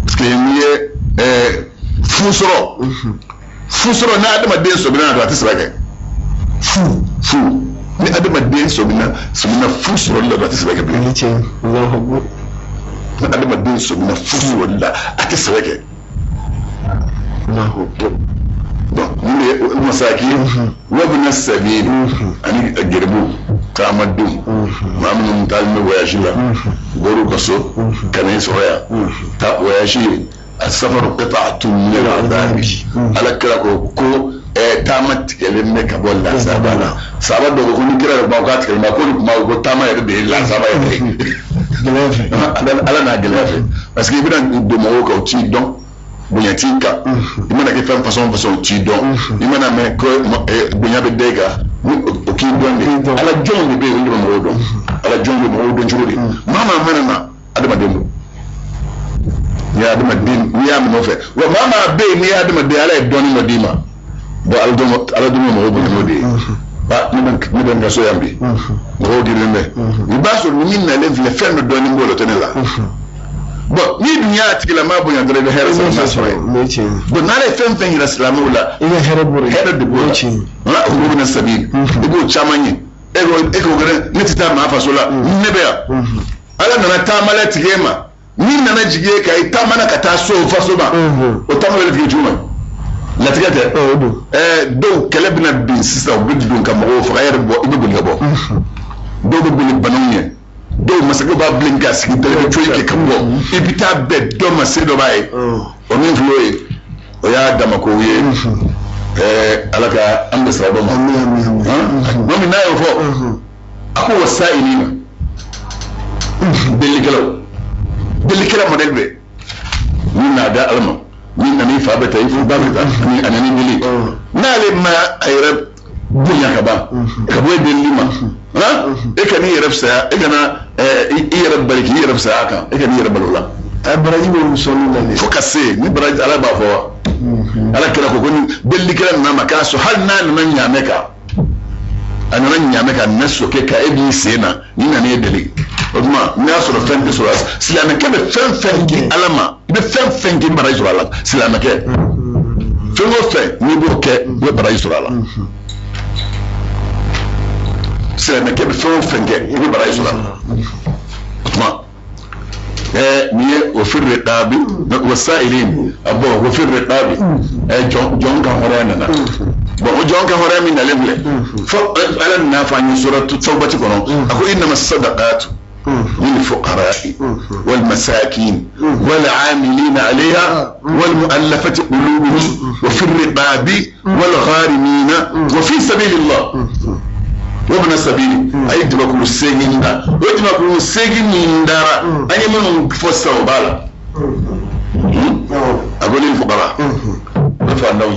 Parce que n'i ye fu sɔrɔ, ni adamaden sɔmina na dɔrɔn, a tɛ sɛbɛ kɛ. Fu ni adamaden sɔmina fu sɔrɔli la dɔrɔn, a tɛ sɛbɛ kɛ bilen. Ni adamaden sɔmina fu sɔrɔli la, a tɛ sɛbɛ kɛ. Bon, mun ye masakin wabina sabili ani geribu taamadenw, maa minnu taalen bɛ voyage la, u bɔr'u ka so ka na i sɔrɔ yan, ta voyage ye a safaru qita'atun min al-'adhabi. Ala kira ko ko taama tigɛlen bɛ ka bɔ lasaba la. Sahaba dɔw ko ni kira yɛrɛ kuma k'a tigɛlen bɛ, ko ni kuma ko taama yɛrɛ de ye lasaba yɛrɛ ye. Ala n'a gɛlɛya fɛ, parce que i bɛna don mɔgɔw kan, u t'i dɔn, bonya t'i kan, i mana kɛ fɛn fasɔn fasɔn, u t'i dɔn, i mana mɛn ko bonya bɛ da i kan, o k'i dɔn de. Ala jɔnw de bɛ yen, olu de bɛ mɔgɔw dɔn. Ala jɔnw bɛ mɔgɔw dɔn cogo di? Maa maa mana na, adamaden don. N'i ye adamaden, n'i y'a minɛ o fɛ, wa maa maa bɛ yen, n'i ye adamaden, Ala ye dɔnni dɔ d'i ma. Bon, Ala dɔn bɛ mɔgɔw bonya n'o de ye. Ne bɛ n ka so yan bi, mɔgɔw girinnen bɛ. I b'a sɔrɔ ni min nalen filɛ, fɛn dɔ dɔɔnin b'o la, o tɛ ne la. Bon, n'i dun y'a tigilamaa bonya dɔrɔn, i bɛ hɛrɛ sɔrɔ n'a sɔrɔ ye. Bon, n'ale ye fɛn fɛn yira silamɛw la, i bɛ hɛrɛ b'o la. Hɛrɛ de b'o la. O bɛ na sabi, i b'o caman ye. E ko ne tɛ taa maa faso la, ne bɛ yan. Ala nana taama latigɛ e ma, min nana jigin e kan, i taamana ka taa so faso ma, o taama bɛ latigɛ cogo min? Latigɛ tɛ. Dɔw kɛlɛ bɛna bin sisan, u bɛ don ka mɔgɔw faga, e yɛrɛ bɔ, i bɛ boli ka bɔ. Dɔw bɛ boli banaw ɲɛ. Dɔw masakɛ b'a bilen k'a sigi dɔ bɛ coyi kɛ ka bɔ, i bɛ taa bɛn dɔ ma, se dɔ b'a ye, o min filɛ o ye, o y'a damako ye. Ala ka an bɛ sira dɔ ma. Maa min n'a y'o fɔ, a ko wasa'ilina, delikɛlaw, delikɛla modèle bɛ min n'a da Ala ma, min nana i fa bɛ ta, i ba bɛ ta, ani a nana deli, n'ale ma a yɛrɛ bonya ka ban ka bɔ e delili ma, e ka n'i yɛrɛ fisaya, e kana i yɛrɛ bali k'i yɛrɛ fisaya a kan, e ka n'i yɛrɛ balo o la. Baraji bɛ sɔnni la dɛ. Fo ka se ni baraji, Ala b'a fɔ wa. Ala kira ko ko ni delikɛla nana ma k'a sɔrɔ, hali n'a nana ɲaamɛ kan, a nana ɲaamɛ kan, a nana sokɛ kan, e b'i sen na, n'i nana e deli, o tuma n'i y'a sɔrɔ fɛn tɛ sɔrɔ, silamɛkɛ bɛ fɛn fɛn di Ala ma, i bɛ fɛn fɛn kɛ, baraji sɔrɔ a la. Silamɛkɛ fɛn o fɛn n'i b'o kɛ, i bɛ baraji sɔrɔ a la. Silamɛkɛ bɛ fɛn o fɛn kɛ, i bɛ baraji sɔrɔ a la. O tuma nin ye o fi riqabi wasailin, a bɔn o fi riqabi, jɔn ka hɔrɔnya nana. Bon, o jɔn ka hɔrɔnya min nalen filɛ, fo Ala nana fɔ an ye suratu Tawbati kɔnɔ, a ko innama sadaqatu للفقراء والمساكين والعاملين عليها والمؤلفة قلوبهم وفي الرقاب والغارمين وفي سبيل الله وابن السبيل أي دمكم السجن ودمكم السجن دارا أي من فصل وبالا أقول للفقراء فاندوي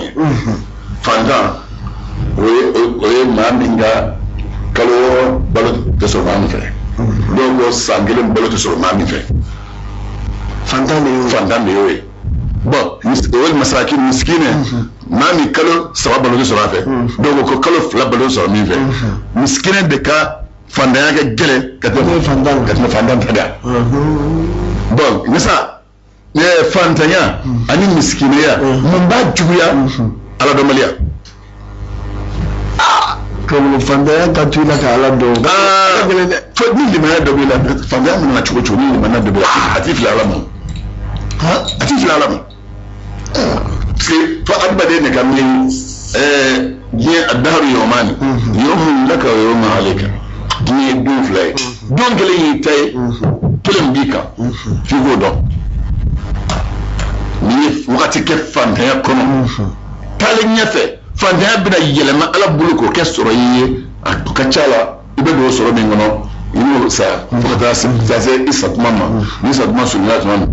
فاندان وما منغا kalo balo tɛ sɔrɔ maa min fɛ dɔw ko san kelen balo tɛ sɔrɔ maa min fɛ fantan de y'o ye fantan de y'o ye bon o ye masaki misikine maa min kalo 3 balo tɛ sɔrɔ a fɛ dɔw ko kalo 2 balo tɛ sɔrɔ min fɛ misikine de ka fantanya kɛ gɛlɛn ka tɛmɛ fantan ta kan bon misa fantanya ani misikineya mun b'a juguya ala dɔnbaliya. Kɔmi fantanya ka to i la ka ala dɔn. Fo ni limaniya dɔ b'i la fantanya mana na cogo cogo ni limaniya dɔ b'i la a t'i fili ala ma. A t'i fili ala ma. Parce que fo adamaden de ka miiri diɲɛ a daharu yawmani yawmun laka wa yawmun alayka diɲɛ ye don 2 ye don kelen y'i ta ye kelen b'i kan f'i k'o dɔn n'i ye wagati kɛ fantanya kɔnɔ taalen ɲɛfɛ. Fantanya bɛna yɛlɛma ala bolo k'o kɛ sɔrɔ i ye a ka ca la i bɛ don sɔrɔ min kɔnɔ i n'o sa fo ka taa se i satuma ma ni satuma surunya tuma min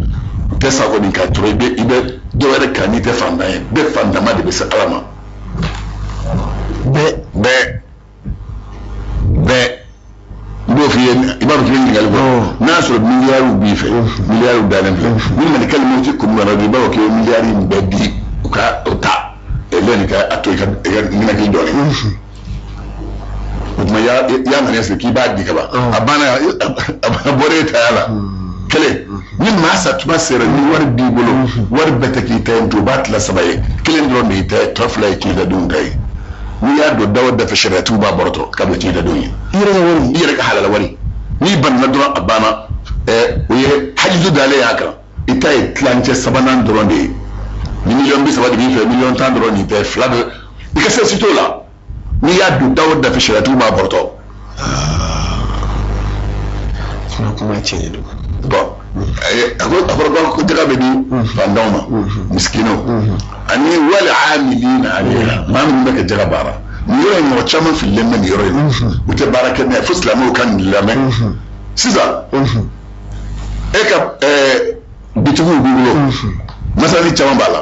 o tɛ sa kɔni k'a tɔrɔ i bɛ dɔ wɛrɛ kan n'i tɛ fantan ye bɛɛ fantama de bɛ se ala ma bɛɛ n b'o f'i ye i b'a fɔ k'i bɛ ɲininkali kɛ n'a y'a sɔrɔ miliyariw b'i fɛ miliyariw dalen filɛ ni malikali moti kun nana i b'a fɔ k'i ye miliyari in bɛɛ di u ka o ta. Lẹ́nu ka a to i ka ninakili dɔɔnin o tuma y'a nana sigi k'i b'a di ka ban a banna a bɔra e taya la kelen ni maa satuma sera ni wari b'i bolo wari bɛɛ tɛ k'i ta ye o b'a tila 3 ye kelen dɔrɔn de y'i ta ye tɔ 2 ye tiɲɛtadenw ta ye n'i y'a don da o da fɛ sariyatigiw b'a bɔrɔtɔ k'a bila tiɲɛtadenw ye i yɛrɛ ka wari i yɛrɛ ka halala wari n'i banana dɔrɔn a banna o ye hajizu dalen y'a kan i ta ye tilancɛ 3nan dɔrɔn de ye. Ni miliyɔn 30 de b'i fɛ miliyɔn 10 dɔrɔn nin tɛ 2 bɛ i ka se si t'o la n'i y'a don da o da fɛ sariyatigiw b'a bɔrɔtɔ. Kuma tiɲɛ don. Bon a ko a fɔra ko jaga bɛ di fantanw ma misikinaw ani wali amilina alayha maa minnu bɛ ka jaga baara nin yɔrɔ in mɔgɔ caman fililen bɛ nin yɔrɔ in na u tɛ baara kɛ n'a ye fo silamɛw ka nin lamɛn sisan e ka bitigiw b'i bolo. Masali caman b'a la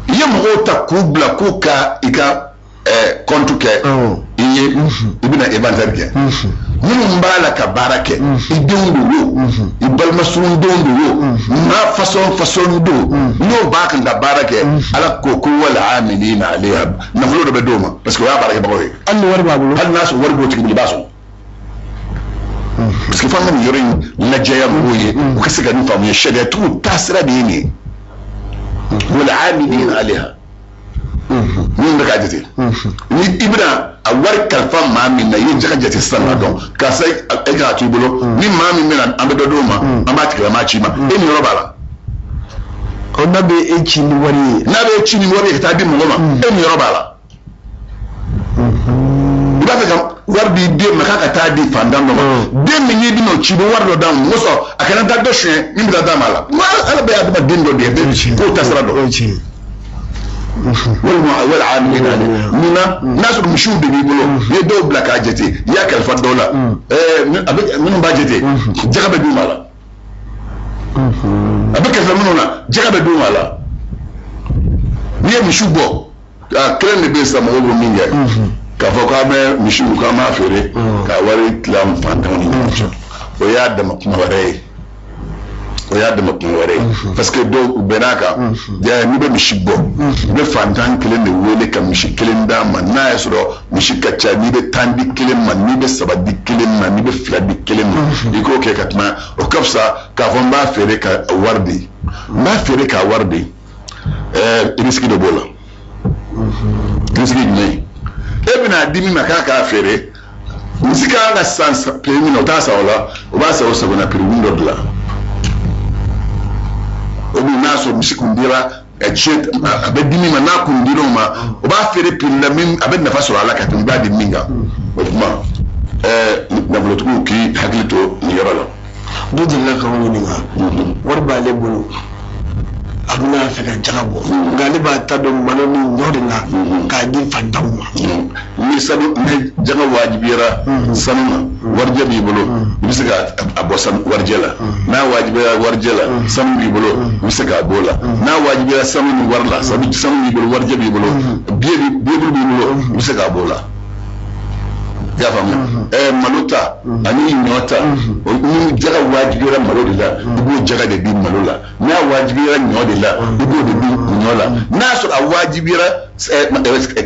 i ye mɔgɔw ta k'u bila k'u ka i ka kɔntu kɛ i ye i bɛna inventaire kɛ minnu b'a la ka baara kɛ i denw don wo i balimasurun denw don wo maa fasɔn don n'o b'a kan ka baara kɛ ala ko ko wala amilina alayha nafolo dɔ bɛ d'o ma parce que o y'a baarakɛbagaw ye hali ni wari b'a bolo hali n'a sɔrɔ wari b'o tigi bolo i b'a sɔrɔ. Parce que f'an ka nin yɔrɔ in lajɛya mɔgɔw ye u ka se ka nin faamuya sariyatigiw taasira de ye nin ye. والعاملين عليها min bɛ k'a jate ni i bɛna a wari kalifa maa min na i ye jaga jate sisan k'a dɔn karisa e k'a to i bolo ni maa min bɛna an bɛ dɔ d'o ma an b'a tigilama ci ma e ni yɔrɔ b'a la. O n'a bɛ e ci ni wari ye. N'a bɛ e ci ni wari ye ka taa di mɔgɔ ma e ni yɔrɔ b'a la. I b'a fɛ ka wari di den ma k'a ka taa di fantan dɔ ma den min y'i bɛna o ci i bɛ wari dɔ d'a ma mun kosɔn a kana taa dɔ suɲɛ min bɛ taa d'a ma a la ala bɛ adamaden dɔ de ye k'o taasira dɔn. Walima wala amilina mun na n'a sɔrɔ misiw de b'i bolo i ye dɔw bila k'a jate i y'a kalifa dɔw la a bɛ minnu b'a jate jaga bɛ d'u ma la a bɛ kalifa minnu na jaga bɛ d'u ma la n'i ye misiw bɔ kelen de bɛ yen sisan mɔgɔw bɛ min kɛ. K'a fɔ k'an bɛ misiw k'an b'a feere ka wari tila fantanw ni ɲɔgɔn cɛ o y'a dama kuma wɛrɛ ye o y'a dama kuma wɛrɛ ye parce que dɔw u bɛnn'a kan n'i bɛ misi bɔ i bɛ fantan kelen de wele ka misi kelen d'a ma n'a y'a sɔrɔ misi ka ca n'i bɛ 10 di kelen ma n'i bɛ 3 di kelen ma n'i bɛ 2 di kelen ma i k'o kɛ ka tɛmɛ o ka fisa k'a fɔ n b'a feere ka wari di n b'a feere k'a wari di risque de b'o la risque jumɛn ye. E bɛna di min ma k'a k'a feere misi ka kan ka san prix min na o t'a san o la o b'a san o sagona prix dɔ de la o bi n'a sɔrɔ misi kun dira tiɲɛ a bɛ di min ma n'a kun dira o ma o b'a feere prix la min a bɛ nafa sɔrɔ a la ka tɛmɛ i b'a di min kan o tuma Nafolotigiw k'i hakili to nin yɔrɔ la. Dɔ delila ka n ɲininka, wari b'ale bolo, a bɛna fɛ ka jaga bɔ, nka ale b'a ta dɔn malo ni ɲɔ de la k'a di fantanw ma. Ni sanu, ni jaga wajibiyara sanu na, warijɛ b'i bolo, i bɛ se k'a bɔ sanu warijɛ la. N'a wajibiyara warijɛ la, sanu b'i bolo, i bɛ se k'a bɔ o la. N'a wajibiyara sanu ni wari la, sanu b'i bolo, warijɛ b'i bolo, biye bulu b'i bolo, i bɛ se k'a bɔ o la. I y'a faamuya? Malo ta ani ɲɔ ta, ni jaga wajibiyara malo de la, i b'o jaga de di malo la. N'a wajibiyara ɲɔ de la, i b'o de di ɲɔ la. N'a sɔrɔ a wajibiyara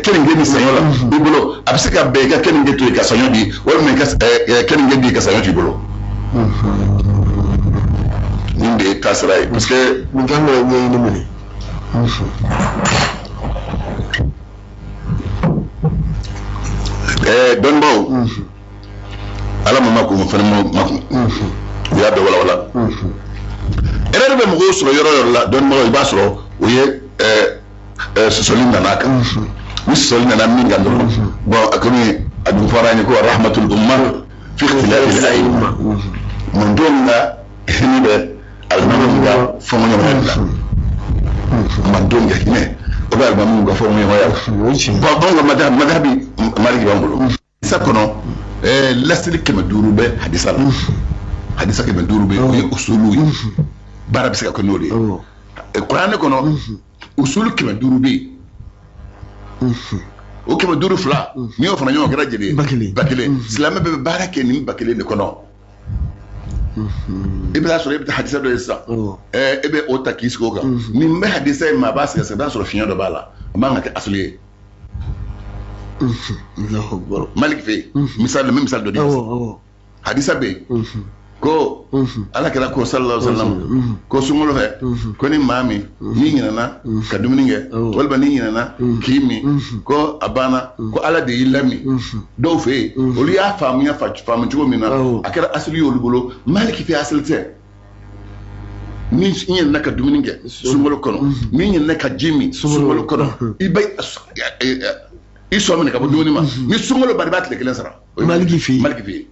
keninge ni saɲɔ la i bolo, a bɛ se ka bɛn i ka keninge to yen ka saɲɔ di, walima i ka keninge di ka saɲɔ t'i bolo. Nin de ye taasira ye, parce que nin kan ka ɲɛɲini minɛ. Dɔnnibaaw, ala ma makun fana ma makun, u y'a bɛɛ walawala. Erreur bɛ mɔgɔw sɔrɔ yɔrɔ yɔrɔ la, dɔnnibagaw, i b'a sɔrɔ o ye sɔsɔli nana a kan. Ni sɔsɔli nana min kan dɔrɔn, bon, a komi a dun fɔra an ye ko rahmatul umma fi ikhtilafil a'imma, mandenw ka hinɛ bɛ alimamiw ka fɔnkɔɲɔgɔnya de la. Mandenw ka hinɛ o bɛ alimamiw ka fɔnkɔɲɔgɔnya la. Bon, anw ka madhabi Maliki b'an bolo. Hadisa kɔnɔ, lasili 500 bɛ hadisa la. Hadisa 500 bɛ, o ye usulu ye, baara bɛ se ka kɛ n'o de ye. Kuranɛ kɔnɔ, usulu 500 bɛ yen. O 502, n'i y'o fara ɲɔgɔn kan, kɛra joli ye? 1000. 1000. Silamɛ bɛɛ bɛ baara kɛ nin 1000 de kɔnɔ. I bɛ taa sɔrɔ e bɛ taa hadisa dɔ ye sisan, e bɛ o ta k'i sigi o kan. Nin bɛ hadisa in ma, a b'a sɛgɛsɛgɛ, i b'a sɔrɔ fiɲɛ dɔ b'a la, a man kan ka kɛ asili ye. Malik fɛ yen, misali, n bɛ misali dɔ di. Hadisa bɛ yen ko ala kɛra ko sallallahu alaihi wasallam ko sunkalo fɛ, ko ni maa min n'i ɲinɛna ka dumuni kɛ, walima n'i ɲinɛna k'i min, ko a banna, ko ala de y'i lamin. Dɔw fɛ yen, olu y'a faamuya faamu cogo min na, a kɛra asili ye olu bolo. Maliki fɛ, asili tɛ. Ni ɲinɛna ka dumuni kɛ sunkalo kɔnɔ, ni ɲinɛna ka ji min sunkalo kɔnɔ, i bɛ i sɔn minɛ ka bɔ dumuni ma. Ni sunkalo banna, i b'a tile kelen sara. Maliki fɛ yen. Maliki fɛ yen.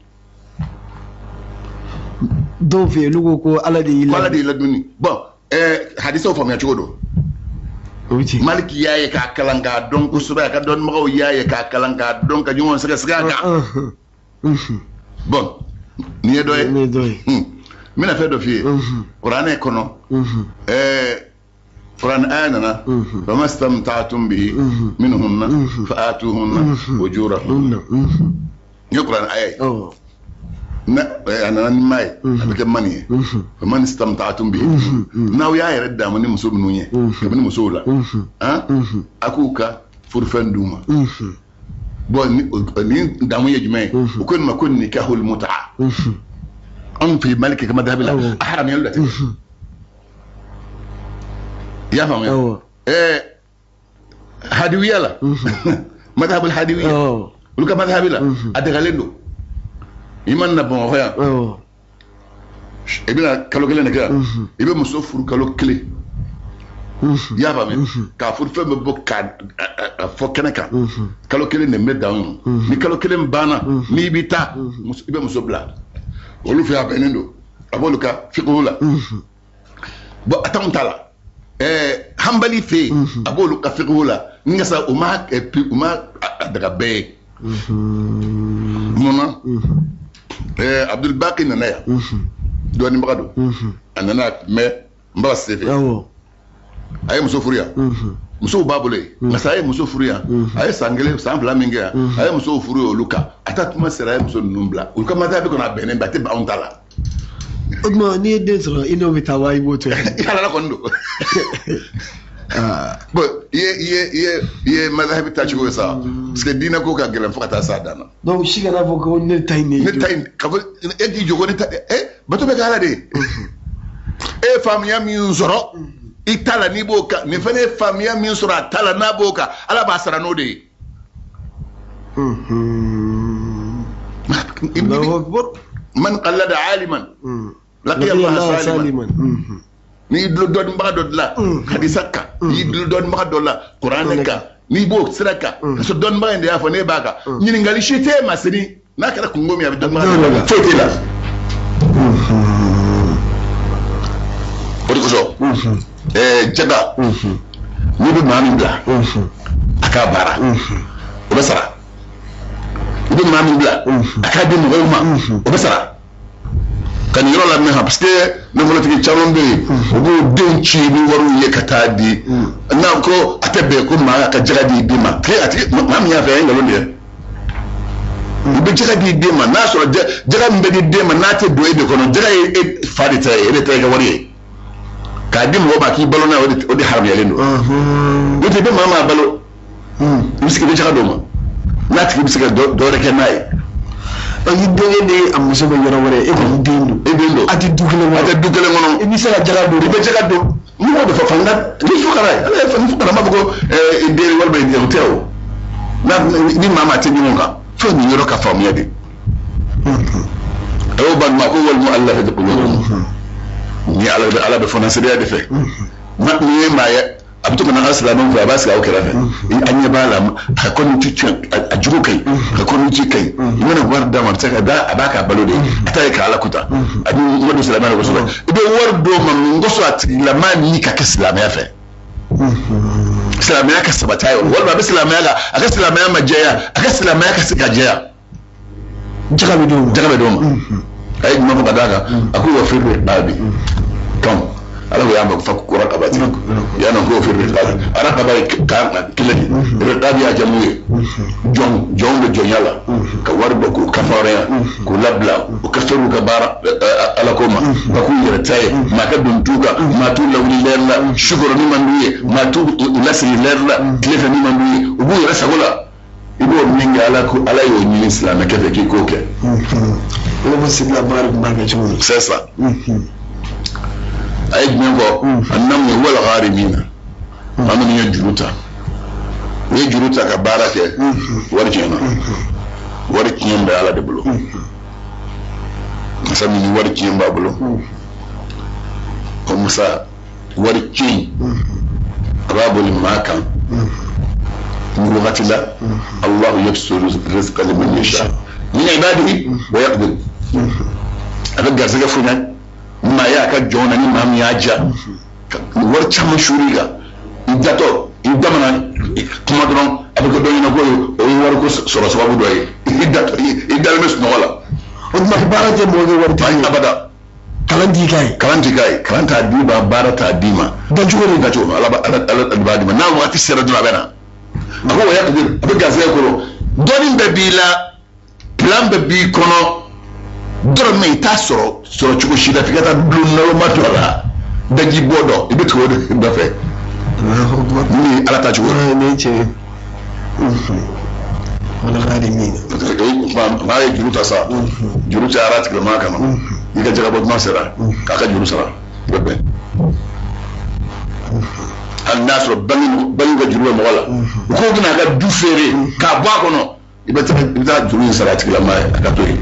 Dɔw fɛ yen, olu ko ala de y'i la, ala de y'i ladonni. Bon, hadisaw faamuya cogo don. Maliki y'a ye k'a kalan k'a dɔn kosɛbɛ, a ka dɔnnibagaw y'a ye k'a kalan k'a dɔn, ka ɲɔgɔn sɛgɛsɛgɛ a kan. Bon, nin ye dɔ ye. N bɛna fɛn dɔ f'i ye. Kuranɛ kɔnɔ, Kuranɛ aya nana, famastamta'tum bihi minhunna fa'atuhunna ujurahunna. Nin ye kuranɛ aya ye. Na a nana ni maa ye, a bɛ kɛ mani ye. Faman istamta'tum bihi, n'aw y'a yɛrɛ daamu ni muso minnu ye, kabini musow la, a k'u ka furufɛn d'u ma. Bon, nin daamu ye jumɛn ye? U ko nin ma ko nikahul mut'a. Anw fɛ yen, Maliki ka madhabi la, a haramuyalen don a tɛ. I y'a faamuya? Hadiwiya la, madhabul hadiwiya, olu ka madhabi la, a dagalen don. I mana na Bamakɔ yan, i bɛna kalo kelen de kɛ yan, i bɛ muso furu kalo kelen. I y'a faamuya? K'a furu fɛn bɛ bɔ k'a fɔ kɛnɛ kan, kalo kelen de bɛ dan o. Ni kalo kelen banna, n'i bɛ taa, i bɛ muso bila. Olu fɛ, a bɛnnen don, a b'olu ka fiqhu la. Bon, a t'anw ta la. Hanbali fɛ yen, a b'olu ka fiqhu la. N ka sa, u ma a daga bɛɛ ye. Munna? Abdul Baqi nana yan, dɔnnibaga don. A nana mɛ n b'a sen fɛ, a ye muso furu yan, musow b'a bolo yen. Nka a ye muso furu yan, a ye san kelen san fila min kɛ yan, a ye musow furu yen olu kan. A taa tuma sera, a ye muso ninnu bila. Olu ka madhabi kɔnɔ, a bɛnnen bɛ, a tɛ anw ta la. O tuma, n'i ye den sɔrɔ, i n'o bɛ taa wa i b'o to yen? I halala kɔni don. Bon, i ye madhabi taacogo ye sa, parce que diinɛ ko ka gɛlɛn fo ka taa s'a dan na. Donc si kana fɔ ko ne ta in de ye. Ne ta in, ka fɔ e k'i jɔ ko ne ta, bato bɛ kɛ ala de ye. E ye faamuya min sɔrɔ i ta la, n'i b'o kan, nin fana ye faamuya min sɔrɔ a ta la, n'a b'o kan, ala b'a sara n'o de ye. Man qallada aliman laqiya Allah saliman. N'i dulon dɔnnibaga dɔ de la hadisa kan, n'i dulon dɔnnibaga dɔ la kuranɛ kan, n'i b'o sira kan, ka sɔrɔ dɔnnibaga in de y'a fɔ, ne b'a kan, ɲininkali si tɛ e ma sini. N'a kɛra kungo min a bɛ dɔnbaga foyi t'e la. O de kosɔn jaga n'i bɛ maa min bila a k'a baara o bɛ sara. I bɛ maa min bila a k'a di mɔgɔw ma o bɛ sara. Ka nin yɔrɔ lamɛn parce que nafolotigi caman bɛ yen u b'u denw ci ni wariw ye ka taa di n'a ko a tɛ bɛn ko maa ka jaga di den ma a tigi maa min y'a fɛ a ye nkalon tigɛ. I bɛ jaga di den ma n'a sɔrɔ jaga min bɛ di den ma n'a tɛ don e de kɔnɔ jaga ye e fa de ta ye e de ta ye ka wari ye k'a di mɔgɔ ma k'i balo n'a ye o de haramuyalen don. N'o tɛ i bɛ maa maa balo i bɛ se k'i bɛ jaga d'o ma n'a tigi bɛ se ka dɔ wɛrɛ kɛ n'a ye. I denkɛ ni a muso bɛ yɔrɔ wɛrɛ e kɔni den don. E den don. A tɛ du kelen kɔnɔ. A tɛ du kelen kɔnɔ. I bɛ se ka jaga don. I bɛ jaga don. Mɔgɔ bɛ fɔ fanga ni fukara ye ala ye ni fukara ma fɔ ko i den walima i den o tɛ o. N'a ni maa maa tɛ ɲɔgɔn kan fo nin yɔrɔ ka faamuya de. A y'o balima ko walima ala fɛ kolo. Ni ala bɛ ala bɛ fɔnasiriya de fɛ. Ni ye maa ye a bɛ to ka na an silamɛw fɛ a b'a sigi aw kɛrɛfɛ a ɲɛ b'a la a ka kɔnɔti a jugu ka ɲi a ka kɔnɔti ka ɲi i mana wari d'a ma a bɛ se ka da a b'a k'a balo de ye a ta ye k'ala kuta a ni ma don silamɛya la kosɛbɛ i bɛ wari d'o ma mun kosɔn a tigilamaa ni ka kɛ silamɛya fɛ silamɛya ka sabati a ye walima a bɛ silamɛya la a ka silamɛya ma jɛya a ka silamɛya ka se ka jɛya jaga bɛ d'o ma jaga bɛ d'o ma a ye jumɛn fɔ ka d'a kan a ko wa feere b'a bi tɔn ala ko y'a ma fa kura kabati y'a na ko feere ala kaba ye kan kelen de y'a jamu ye jɔn jɔn bɛ jɔnya la ka wari bɔ k'u kafaraya k'u labila u ka fɛr'u ka baara ala ko ma ka k'u yɛrɛ ta ye maa ka don t'u kan maa t'u lawuli lɛri la sukɔrɔ ni man d'u ye maa t'u lasigi lɛri la tile fɛ ni man d'u ye u b'u yɛrɛ sago la i b'o min kɛ ala ko ala y'o ɲini silamɛkɛ fɛ k'i k'o kɛ. Ala ko sibila baara tun b'a kɛ cogo min. C'est ça. A ye jumɛn fɔ a namu ye wal gharimina maa minnu ye juru ta u ye juru ta ka baara kɛ wari tiɲɛna wari tiɲɛ bɛ ala de bolo masa min ni wari tiɲɛ b'a bolo o masa wari tiɲɛ a b'a boli maa kan ni wagati la Allahu yabsutu rizqa liman yasha min ibadihi wa yaqdir a bɛ garisɛgɛ fonya maa y'a ka jɔn na ni maa min y'a ja wari caman suur'i kan i datɔ i damana kuma dɔrɔn a bɛ kɛ dɔ ɲɛna ko o ye wariko sɔrɔ sababu dɔ ye i datɔ i dalen bɛ sunɔgɔ la. O tuma baara tɛ mɔgɔ kɛ wari tigi ye. Abada. Kalan t'i k'a ye. Kalan t'i k'a ye kalan t'a d'i ma baara t'a d'i ma. Dacogo de dacogo ala b'a d'i ma n'a wagati sera dɔrɔn a bɛ na. A ko wa yaqdir a bɛ garisɛgɛ kɔrɔ dɔnni bɛɛ b'i la plan bɛɛ b'i kɔnɔ. Dɔrɔmɛ i t'a sɔrɔ sɔrɔ cogo si la f'i ka taa dulon naloma dɔ la daji bɔ dɔ i bɛ tugu o de nɔfɛ. Min ye ala ta cogo ye. Ne cɛ wala gharimina. Maa ye juru ta sa juru cayara a tigilamaa kama i ka jagabɔ tuma sera k'a ka juru sara i bɛ bɛn. Hali n'a sɔrɔ bange ka juru bɛ mɔgɔ la u k'o bɛna a ka du feere k'a bɔ a kɔnɔ i bɛ taa juru in sara a tigilamaa ye a ka to yen.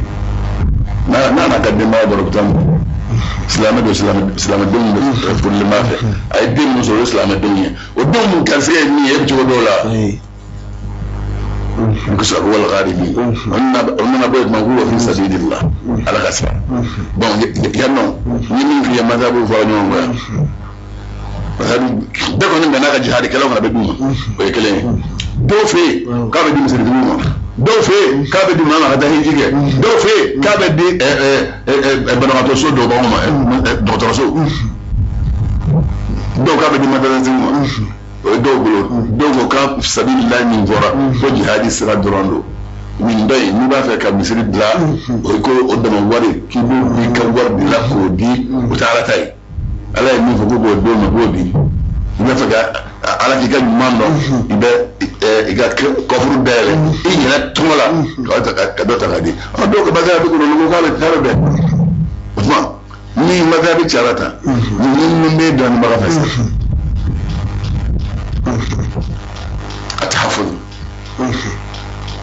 N'a n'a ka denbaya bɔra bɛ taa silamɛ don silamɛdenw bɛ furulen b'a fɛ a ye den min sɔrɔ o ye silamɛdenw ye o denw mun garisɛgɛ ye min ye e bɛ cogo dɔw la u bɛ sɔrɔ ko wal gharimin o nana bɔ yen tuma k'u wa fi sabilillah ala ka sira bon yan nɔ n ye min f'i ye mazhabu fɔra ɲɔgɔn kɔ yan mazhabu bɛɛ kɔni bɛn n'a ka jihadikɛlaw fana bɛ d'u ma o ye kelen ye dɔw fɛ yen k'a bɛ di misiritigiw ma dɔw fɛ yen k'a bɛ di maa ma ka taa hiji kɛ dɔw fɛ yen k'a bɛ di banabagatɔ so dɔw ma dɔgɔtɔrɔso dɔw k'a bɛ di madarasatigiw ma o ye dɔw bolo dɔw ko k'a sabililahi min fɔra ko jihadi sira dɔrɔn don nin dɔ in n'i b'a fɛ ka misiri bila o ye ko o dama wari k'i b'o i ka wari de la k'o di o tɛ ala ta ye ala ye min fɔ ko k'o d'o ma k'o di i b'a fɛ ka ala k'i ka ɲuman dɔn i bɛ i ka kɔfuru dayɛlɛ i yɛrɛ tɔgɔ la ka dɔ ta k'a di ɔ dɔw ka mazhabu bɛ kɔnɔ ko k'a bɛ bɛn o tuma ni mazhabu cayara tan ni min bɛ dɔnnibaga fɛ sisan a tahafuzu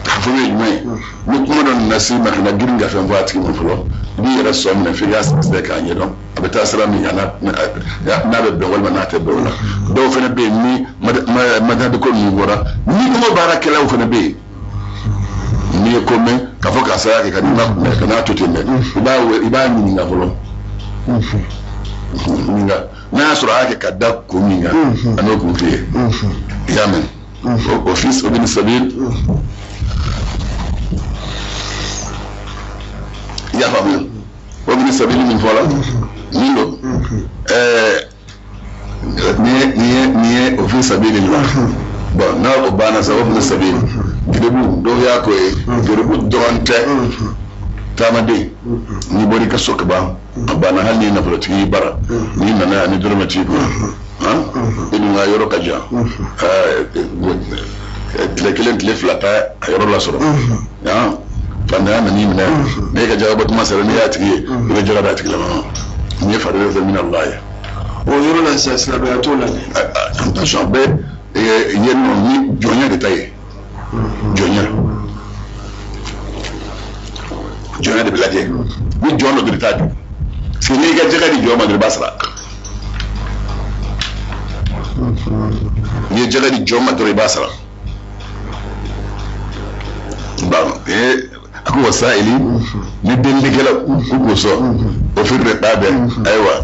tahafuzu ye jumɛn ye ni kuma dɔ nana s'i ma ka na girin ka fɛn fɔ a tigi ma fɔlɔ i b'i yɛrɛ sɔn minɛ f'i k'a sɛgɛsɛgɛ k'a ɲɛdɔn a bɛ taa sira min kan n'a bɛ bɛn walima n'a tɛ bɛn o la dɔw fana bɛ yen ni madhabi ko ninnu bɔra ni kuma baarakɛlaw fana bɛ yen N'i ye ko mɛn k'a fɔ karisa y'a kɛ ka n'a to ten dɛ, i b'a ɲininka fɔlɔ. Ɲininka n'a y'a sɔrɔ a y'a kɛ ka da kun min kan, a n'o kun tɛ ye. I y'a mɛn? O fils o bɛ sabil. I y'a faamuya? O bɛ sabili min fɔ la min don, nin ye o fi sabili la. Bon, n'a o banna sa, o bɛ sabili geribu dɔw y'a ko ye, geribu dɔrɔn tɛ taamaden. N'i bɔra i ka so ka ban, a banna. Hali n'i ye nafolotigi y'i bara, n'i nana yan ni dɔrɔmɛ t'i kun, i dun ka yɔrɔ ka jan, tile kelen tile fila t'a a yɔrɔ lasɔrɔ. Fantanya nan'i minɛ, n'e ka jagabɔ tuma sera, n'i y'a tigi ye, i bɛ jaga d'a tigilama ma. Nin ye farida min Allah ye. O yɔrɔ la sisan, silamɛya t'o la dɛ. Attention, bɛɛ yen nɔ ni jɔnya de ta ye. Jɔnya jɔnya de bɛ lajɛ. Ni jɔn dɔ de t'a dun, parce que n'i ka jaga di jɔn ma dɔrɔn, i b'a sara. N'i ye jaga di jɔn ma dɔrɔn, i b'a sara. Bon, a ko wasaili ni delikɛlaw k'u k'o sɔn o firi de b'a bɛn. Ayiwa,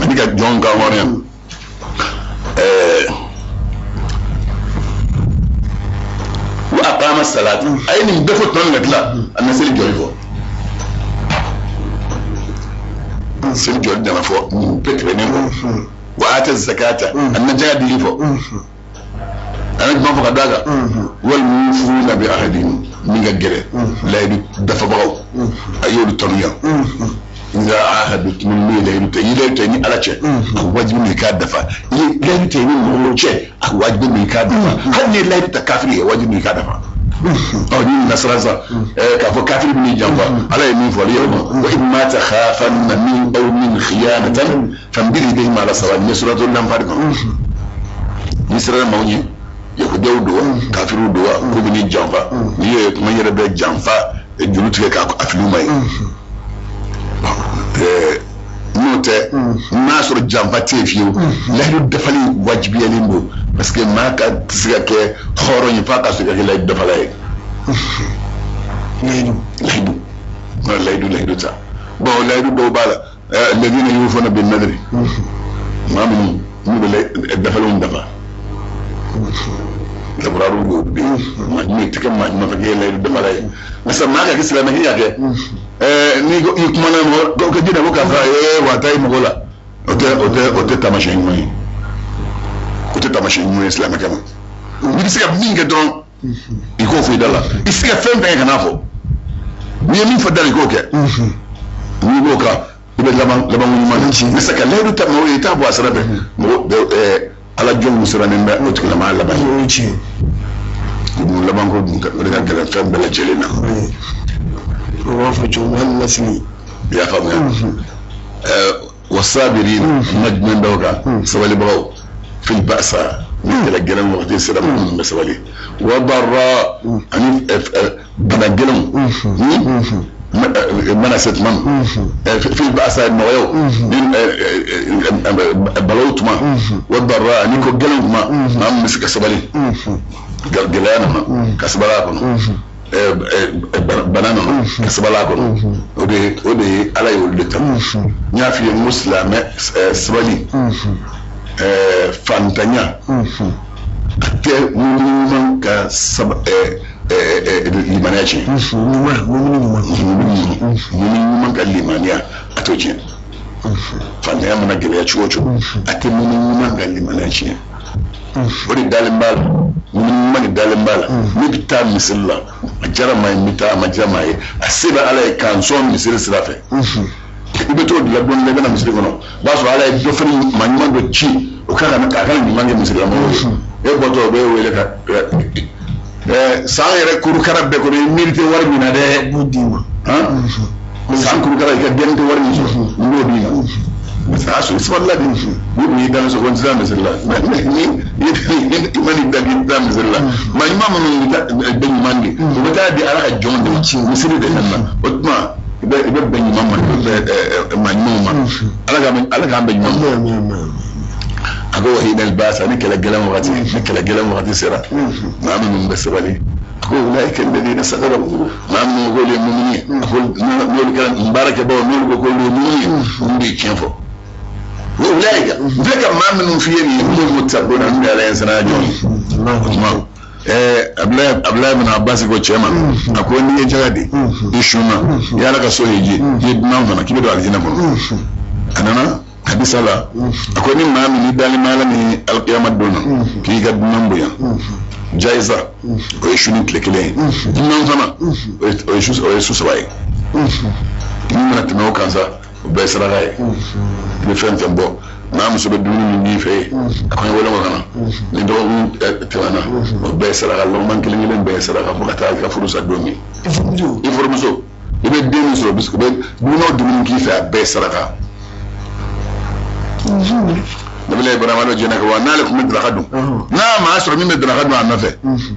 ani ka jɔn kan hɔrɔnya. Wa aqama salata, a ye nin bɛɛ fɔ tuma min ka tila, a na seli jɔli fɔ. Seli jɔli nana fɔ nin bɛɛ tɛmɛnen kɔ. Wa ata zakata, a na jaga dili fɔ. A ye jumɛn fɔ ka d'a kan? Wal mufuna bi ahadihim, min ka gɛlɛn, layidu dafabagaw, a y'olu tanu yan. Nka ahadu minnu ye layidu ta, i ye layidu ta i ni Ala cɛ, a wajibi don i k'a dafa. I ye layidu ta i ni mɔgɔw cɛ, a wajibi don i k'a dafa. Hali n'i ye layidu ta kafiri ye, wajibi don i k'a dafa. Ɔ ni nasara sisan, k'a fɔ kafiri bɛ n'i janfa, Ala ye min fɔ ale yɛrɛ ma: wa imma takhafanna min qawmin khiyanatan fanbidh ilayhim ala sawa. Nin ye suratul Anfal kɔnɔ. N'i siranna maaw ɲɛ, yahudiyaw don wa, kafiriw don wa, k'u bɛ n'i janfa, n'i ye kuma yɛrɛ bɛ janfa juru tigɛ k'a fili u ma ye. N'o tɛ, n'a sɔrɔ janfa tɛ yen fiyewu, layidu dafali wajibiyalen don, parce que maa ka tɛ se ka kɛ hɔrɔn ye f'a ka se ka kɛ layidu dafala ye. Layidu layidu layidu layidu ta. Bon, layidu dɔw b'a la, ladina yufuna bin nadri, maa minnu n'u bɛ dafalenw dafa, laburaru dɔw bɛ yen, maa ɲuman tɛ kɛ maa ɲuman fɛ k'e ye layidu dafala ye. Masa maa ka kɛ silamɛ k'i y'a kɛ, n'i ko i kumana mɔgɔ ko jinɛ ko karisa ee wa taa i mɔgɔ la, o tɛ taamasiyɛn ɲuman ye. O tɛ taamasiyɛn ɲuman ye silamɛkɛ ma. N'i bɛ se ka min kɛ dɔrɔn, i k'o fɔ i da la. I se ka fɛn fɛn kɛ, kan'a fɔ. N'i ye min fɔ da la, i k'o kɛ. N'i b'o kan, i bɛ laban laban ɲuman na. Mɛ ka layidu ta maaw ye, i t'a bɔ a sira fɛ. Mɔgɔ Ala jɔnw sirannen bɛ o tigilamɔgɔ laban ye. O ye tiɲɛ. Dun laban ko dun o de ka gɛlɛn fɛn bɛɛ lajɛlen na. O b'a fɔ cogo min, hali lasili. I y'a faamuya? Wasabirin, ma jumɛn b'aw kan? Sabalibagaw, fil ba'sa, ni kɛlɛ gɛlɛn wagati sera, mɔgɔ minnu bɛ sabali, wa darra, ani bana gɛlɛnw mana se tuma min, fil ba'sa nɔgɔyaw ni balaw tuma, wa darra ani ko gɛlɛn tuma, maa min bɛ se ka sabali, gɛlɛya nana ka sabali a kɔnɔ, bana nana ka sabali a kɔnɔ, o de ye Ala ye olu de ta. N y'a f'i ye n ko silamɛ sabali, fantanya a tɛ mumini ɲuman ka saba limaniya tiɲɛ. Ɲuman, mumini ɲuman. Mumini ɲuman ka limaniya a t'o tiɲɛ. Fantanya mana gɛlɛya cogo o cogo, a tɛ mumini ɲuman ka limaniya tiɲɛ. O de dalen b'a la, mumini ɲuman de dalen b'a la. Ne bɛ taa misiri la, a diyara maa ye, n bɛ taa, a ma diya maa ye, a se bɛ Ala ye k'an sɔn misiri sira fɛ. I bɛ t'o de la, don dɔ la i bɛ na misiri kɔnɔ, o b'a sɔrɔ Ala ye dɔ fana maa ɲuman dɔ ci o kan ka na k'a kana ɲuman kɛ misiri la mɔgɔw ye. E bɔtɔ, o b'e wele ka san yɛrɛ kurukara bɛɛ kɔnɔ, i miiri tɛ wari min na dɛ, b'o d'i ma. San kurukara, i ka den tɛ wari min sɔrɔ, n b'o d'i ma, parce que a y'a sɔrɔ i sabalila de. N'i kun y'i da so ko n tɛ taa misiri la, ni i ma n'i da k'i tɛ taa misiri la, maa ɲuman minnu bɛ taa bɛ ɲuman di, u bɛ taa di Ala ka jɔn de ma misiri de fɛn na. O tuma i bɛ bɛn ɲuman ma, i bɛ bɛn maa ɲumanw ma. Ala k'an bɛn ɲuman ma. A ko wa hinal basa, ni kɛlɛ gɛlɛn wagati, ni kɛlɛ gɛlɛn wagati sera, maa minnu bɛ sabali, a A ko ulaika alladhina sadaqu, maa minnu ko k'olu ye mumini ye, a ko n'olu kɛra n baarakɛbaw, n'olu ko k'olu ye mumini ye, olu de ye tiɲɛ fɔ. Wa ulaika, n filɛ ka maa minnu f'i ye nin ye, humul muttaquna, ninnu de ye Ala ɲɛsiranya jɔn ye. Abulayi bin Abbas ko cɛ ma, a ko n'i ye jaga di, i sunna, i ye Ala ka so hiji, i ye dunan fana, k'i bɛ don alijinɛ kɔnɔ. A nana hadisa la, a ko ni maa min n'i dalen bɛ Ala ni alikiyama don na, k'i ka dunan bonya, jayiza o ye su ni tile kelen ye, dunan fana o ye su saba ye. Min mana tɛmɛ o kan sa, o bɛɛ ye saraka ye. I bɛ fɛn fɛn bɔ, n'a muso bɛ dumuni min d'i fɛ yen, a kɔni wele ko ka na, ni dɔgɔkun tɛmɛna, o bɛɛ ye saraka, lɔgɔman kelen kelen bɛɛ ye saraka fo ka taa i ka furu sa don min. I furumuso, i bɛ den min sɔrɔ, o bɛ dumuni o dumuni k'i fɛ, a bɛɛ ye saraka. Nabila Ibrahima dɔ jɛnɛ ka wa n'ale tun bɛ daraka dun, n'a ma sɔrɔ min bɛ daraka dun a nɔfɛ,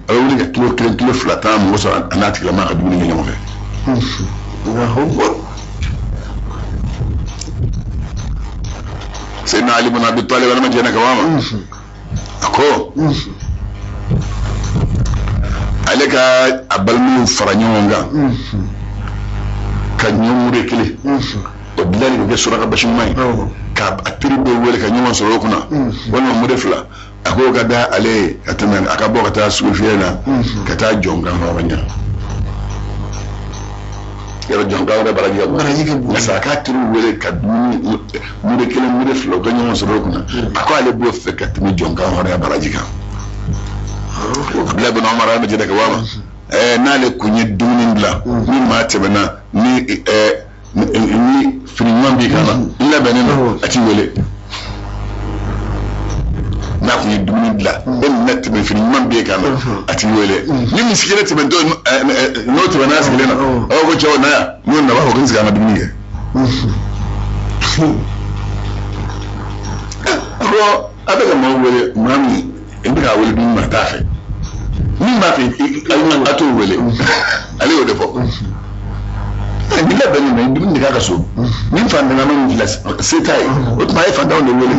a bɛ wuli ka kilo kelen kilo fila tan mɔgɔ sɔrɔ a n'a tigilama ka dumuni kɛ ɲɔgɔn fɛ. Seydina Ali bin Abi Talib, Ala ma jɛnɛ ka wa ma, a ko ale ka a balimaw fara ɲɔgɔn kan ka ɲɔ mure kelen o dilanni k'o kɛ suraka basi ɲuman ye, ka a teri bɛɛ wele ka ɲɔgɔn sɔrɔ o kunna, walima mure fila, a k'o ka da ale ye ka tɛmɛ a ka bɔ ka taa sugu fiyɛ na ka taa jɔn kan hɔrɔnya yɔrɔ jɔn kan wɛrɛ baraji ka bon, nka sa a k'a teriw wele ka dumuni mure kelen mure fila u ka ɲɔgɔn sɔrɔ o kunna, a ko ale b'o fɛ ka tɛmɛ jɔn kan hɔrɔnya baraji kan. Abulayi bin Umar, Ala ma jɛnɛ ka wa ma, n'ale kun ye dumuni dilan, ni maa tɛmɛna ni fini ɲuman b'i kan na, i labɛnnen don, a t'i wele. N'a kun ye dumuni dilan, e nana tɛmɛ, fini ɲuman b'i kan na, a t'i wele. Ni misi kelen tɛmɛntɔ, n'o tɛmɛna a sigilen na, a b'a fɔ ko cɛw na yan, n'o nana, a b'a fɔ ko n sigi an ka dumuni kɛ. A ko a bɛ ka maaw wele, maa min i bɛ k'a wele dumuni ma, a t'a fɛ, min b'a fɛ a t'o wele, ale y'o de fɔ. Ni labɛnnen don, dumuni de k'a ka so, ni fantanama min filɛ se t'a ye, o tuma a ye fantanw de wele.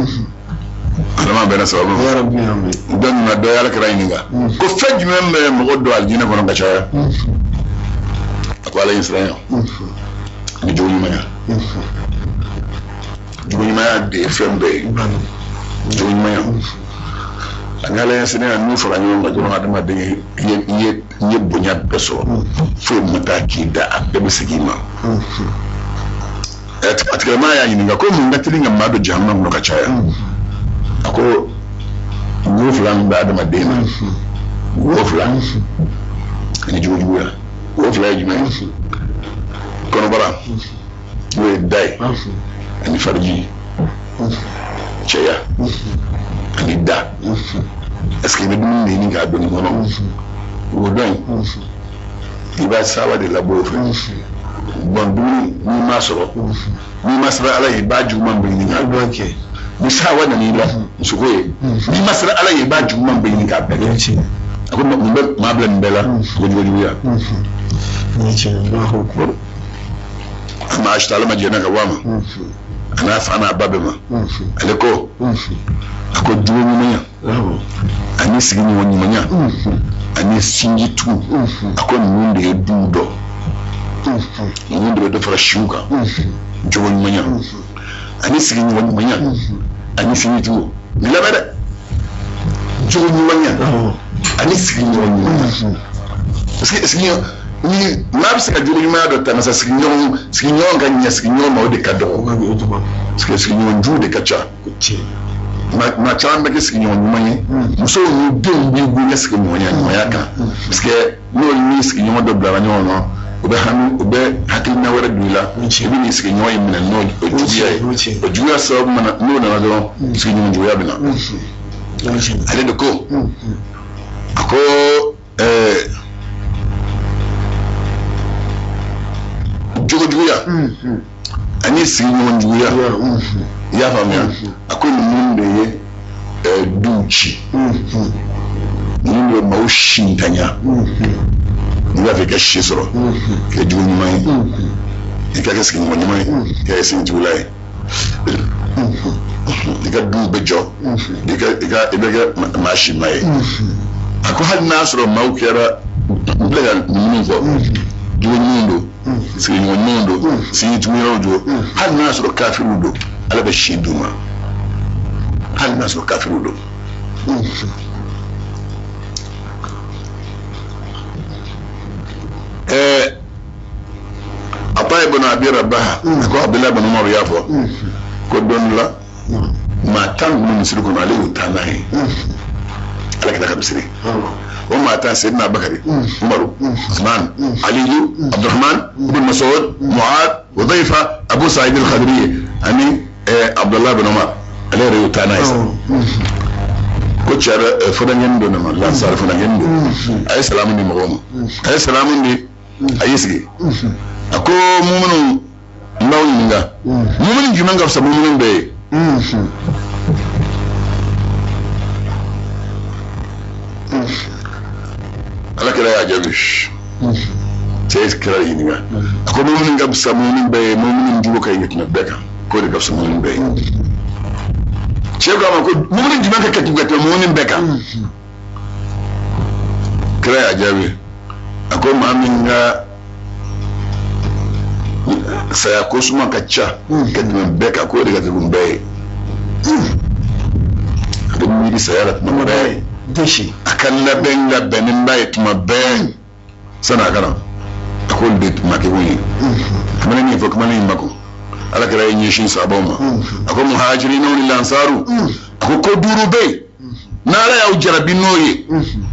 Adama bɛnna sababu ma. Dɔ nana, dɔ ye Ala kira ɲininka ko fɛn jumɛn bɛ mɔgɔ don alijinɛ kɔnɔ ka caya? A ko Ala ɲɛsiranya ani jogo ɲumanya. Jogo ɲumanya de ye fɛn bɛɛ ye. Jogo ɲumanya ani Ala ɲɛsiranya, n'u fara ɲɔgɔn kan dɔrɔn, adamaden i ye bonya bɛɛ sɔrɔ, foyi ma taa k'i da, a bɛɛ bɛ segin i ma. A tigilamɔgɔ y'a ɲininka ko mun ka teli ka maa don jahanama kɔnɔ ka caya? A ko wo fila min bɛ adamaden na, wo fila ani jogojuguya. Wo fila ye jumɛn ye? Kɔnɔbara, n'o ye da ye, ani fariji, cɛya ani da. Est-ce que i bɛ dumuni de ɲini k'a don nin kɔnɔ? O dɔ in, i b'a saba de labɔ o fɛ. Bɔn, dumuni n'i m'a sɔrɔ, n'i ma siran Ala ye, i b'a juguman bɛɛ ɲini k'a kɛ. Ni sawa nana i la, musoko ye, n'i ma siran Ala ye, i b'a juguman bɛɛ ɲini k'a bɛɛ kɛ. A ko mun bɛ maa bila nin bɛɛ la? Ko jogojuguya. A ma asita, Ala ma jɛnna ka bɔ a ma, a n'a fa n'a ba bɛɛ ma. Ale ko, a ko jogo ɲumanya ani sigiɲɔgɔn ɲumanya ani sinji tugu, a ko ninnu de ye duw dɔ, ninnu de bɛ dɔ fara siw kan. Jogo ɲumanya ani sigiɲɔgɔn ɲumanya ani sinji tugu, nin lamɛn dɛ. Jogo ɲumanya ani sigiɲɔgɔn ɲumanya, parce que sigiɲɔgɔn ni maa bɛ se ka jogo ɲumanya dɔ ta, masa sigiɲɔgɔn ka ɲɛ sigiɲɔgɔn ma, o de ka dɔgɔ, parce que sigiɲɔgɔn jugu de ka ca. Maa caman bɛ kɛ sigiɲɔgɔn ɲuman ye, musow ni denw b'i bonya sigiɲɔgɔnya ɲumanya kan, parce que n'olu ni sigiɲɔgɔn dɔ bilara ɲɔgɔn na, u bɛ hami, u bɛ hakilina wɛrɛ don i la, i bɛ n'i sigiɲɔgɔn in minɛ n'o juguya ye, o juguya sababu mana n'o nana dɔrɔn, sigiɲɔgɔn juguya bɛ na. Ale de ko, a ko jogojuguya ani sigiɲɔgɔn juguya, i y'a faamuya, a ko ninnu de ye duw ci, ninnu de bɛ maaw sintanya. N'i b'a fɛ i ka si sɔrɔ, kɛ jogo ɲuman ye, i ka kɛ sigiɲɔgɔn ɲuman ye, i ka kɛ sinjigula ye, i ka duw bɛ jɔ, i bɛ kɛ maa sima ye. A ko hali n'a sɔrɔ maaw kɛra N filɛ ka ninnu fɔ, jogo ɲumanw don, sigiɲɔgɔn ɲumanw don, sinjituguɲɔgɔnw don. Hali n'a sɔrɔ kafiriw don, Ala bɛ si d'u ma, hali n'a sɔrɔ kafiriw don. Ata ibn Abi Rabah ko Abdullah ibn Umar y'a fɔ ko don dɔ la, maa 10 tun bɛ misiri kɔnɔ, ale y'u taa n'a ye Ala kira ka misiri. O maa 10: Seydina Bakari, Umaru, Usman, Aliyu, Abdurahman ibn Mas'ud, Muad, Hudhaifa, Abu Sa'id al-Khadri ani Abdullah ibn Umar. Ale yɛrɛ y'u taa n'a ye sa. Ko cɛ funankɛnin dɔ nana, lansari funankɛnin don. A ye salamu di mɔgɔw ma, a ye salamu di, a y'i sigi. A ko: mumunu, n b'aw ɲininka, mumuni jumɛn ka fisa mumuni bɛɛ ye? Ala kira y'a jaabi. Cɛ ye kira ɲininka, a ko mumuni ka fisa mumuni bɛɛ ye, mumuni jugu ka ɲi ka tɛmɛ bɛɛ kan, k'o de ka fisa mumuni bɛɛ ye. Cɛ ko a ma ko mumuni jumɛn ka kɛ ka tɛmɛ mumuni bɛɛ kan? Kira y'a jaabi, a ko maa min ka saya ko suma ka ca ka tɛmɛ bɛɛ kan, k'o de ka kegun bɛɛ ye. A bɛ miiri saya la tuma bɛɛ, a ka labɛn labɛnnenba ye tuma bɛɛ sani a ka na. A k'olu de ma kegun ye. Kamalen min fɔ, kamalen in ma ko Ala kɛra ye ɲɛsin sabaw ma, a ko muhajirinaw ni lansaru, a ko ko duuru bɛ yen, n'Ala y'aw jarabi n'o ye,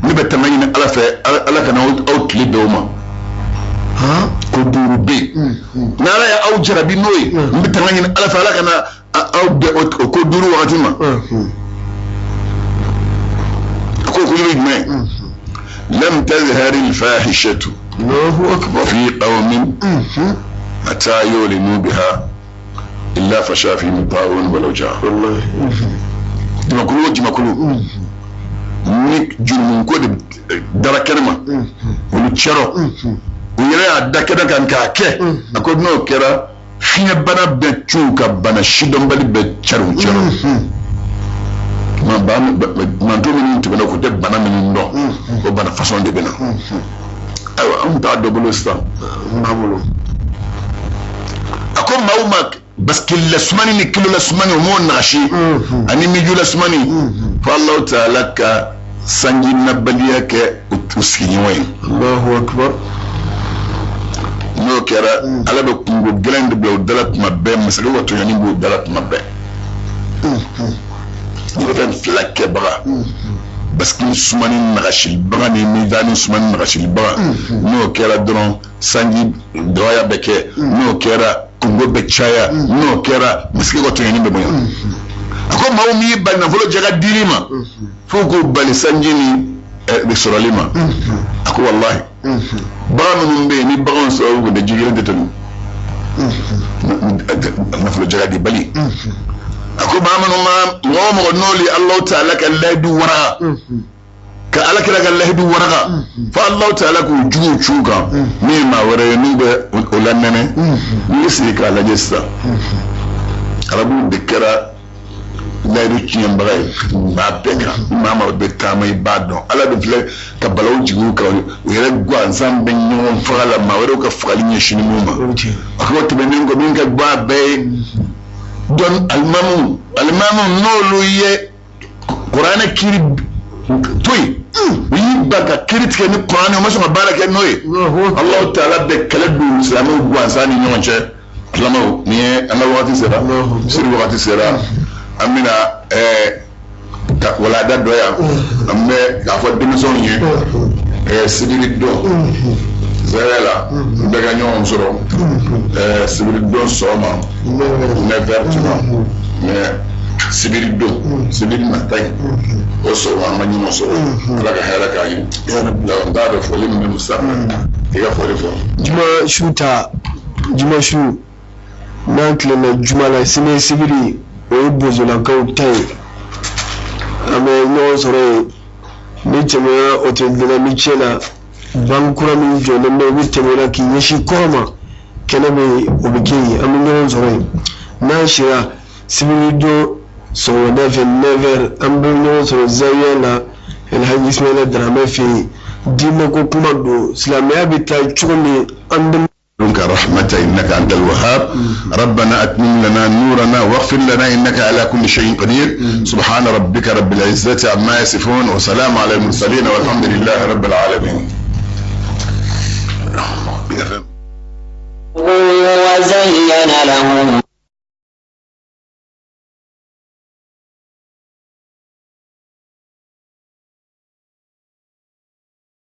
ne bɛ tanga ɲini Ala fɛ, Ala kana aw tile bɛn o ma. Ko duuru bɛ yen, n'Ala y'aw jarabi n'o ye, n bɛ tanga ɲini Ala fɛ, Ala kana aw bɛn o ko duuru wagati ma. A ko ko ye jumɛn? Lam tazhari al-fahishatu fi qawmin hatta yulinu biha illa fasha fihim ta'un wal awja. Jamakulu o jamakulu, ni jurumu ko de dara kɛnɛ ma, olu cɛrɔ u yɛrɛ y'a da kɛnɛ kan k'a kɛ, a ko n'o kɛra, fiɲɛbana bɛ cun ka bana sidɔnbali bɛ cari u cɛrɔ. Manto minnu tɛmɛna, k'u tɛ bana minnu dɔn, o bana fasɔn de bɛ na. Ayiwa, anw t'a dɔ bolo sisan. B'a bolo. A ko maa o maa basikili lasumani ni kilo lasumani, o m'o nagasi ani miju lasumani, fo Alahu taala ka sanji nabaliya kɛ u sigiɲɔgɔn ye. Allahu akbar. N'o kɛra, Ala bɛ kungo gɛlɛn de bila u da la tuma bɛɛ, masakɛ ka tɔɲɔni b'u da la tuma bɛɛ. N'i bɛ fɛn fila kɛbaga, basikili sumani nagasilibaga ni mizani sumani nagasilibaga, n'o kɛra dɔrɔn, sanji dɔgɔya bɛ kɛ. N'o kɛra, kungo bɛ caya. N'o kɛra, masakɛ ka tɔɲɔni bɛ bonya. A ko maa min y'i bali nafolo jaka dir'i ma, fo k'o bali sanji ni sɔrɔli ma, a ko walahi, bagan minnu bɛ yen, ni baganw sɔrɔ u kun tɛ ji kelen tɛ toli nafolo jaka di bali. A ko maa minnu ma, mɔgɔ o mɔgɔ n'olu ye Alahu taala ka layidu waraga, ka Ala kira ka layidu waraga, fo Alahu taala k'u juguw c'u kan, min ye maa wɛrɛ ye n'u bɛ o lanɛnɛ. N'i y'i sigi k'a lajɛ sisan, arabuw de kɛra layidu tiɲɛbaga ye maa bɛɛ kan. Maa maa bɛ taama, i b'a dɔn Ala bɛ filɛ ka balawu jigin u kan, u yɛrɛ gansan bɛ ɲɔgɔn faga la, maa wɛrɛw ka fagali ɲɛsinni m'u ma. A ko tɛmɛnen kɔ, min ka bɔ a bɛɛ ye dɔn, alimamu n'olu ye kuranɛ kiiri to yen, u y'i ban ka kiiri tigɛ ni kuranɛ, u ma sɔn ka baara kɛ n'o ye, Alahu taala bɛ kɛlɛ don silamɛw gansan ni ɲɔgɔn cɛ. Silamɛw, nin ye an ka wagati sera, seli wagati sera. An bɛna ka walada dɔ yan, an bɛ k'a fɔ denmisɛnw ye, sibiri don zɛrɛ la, n bɛ ka ɲɔgɔn sɔrɔ sibiri don sɔgɔma 9h tuma, mais sibiri don, sibiri nata in, o sɔgɔma an ka ɲɔgɔn sɔrɔ. Ala ka hɛrɛ k'an ye. N t'a dɔn foli min bɛ Musa, i ka foli fɔ. Juma su ta, juma su n'an tilenna juma la, sini sibiri, o ye bozolakaw ta ye. An bɛ ɲɔgɔn sɔrɔ yen. Ni tɛmɛna Hôtel de l'Amitié la, banque kura min jɔlen bɛ, i bɛ tɛmɛ o la k'i ɲɛsin kɔrɔ ma, kɛnɛ bɛ yen, o bɛ kɛ yen, an bɛ ɲɔgɔn sɔrɔ yen. N'an sira sibiri don sɔgɔmada fɛ 9h, an bɛ ɲɔgɔn sɔrɔ zawiya la, Elhaji Ismaila Daramɛ fɛ yen. Diinɛ ko kuma don, silamɛya bɛ taa cogo min an denw. لك رحمة إنك أنت الوهاب. ربنا أتمم لنا نورنا واغفر لنا إنك على كل شيء قدير. سبحان ربك رب العزة عما يصفون، وسلام على المرسلين، والحمد لله رب العالمين.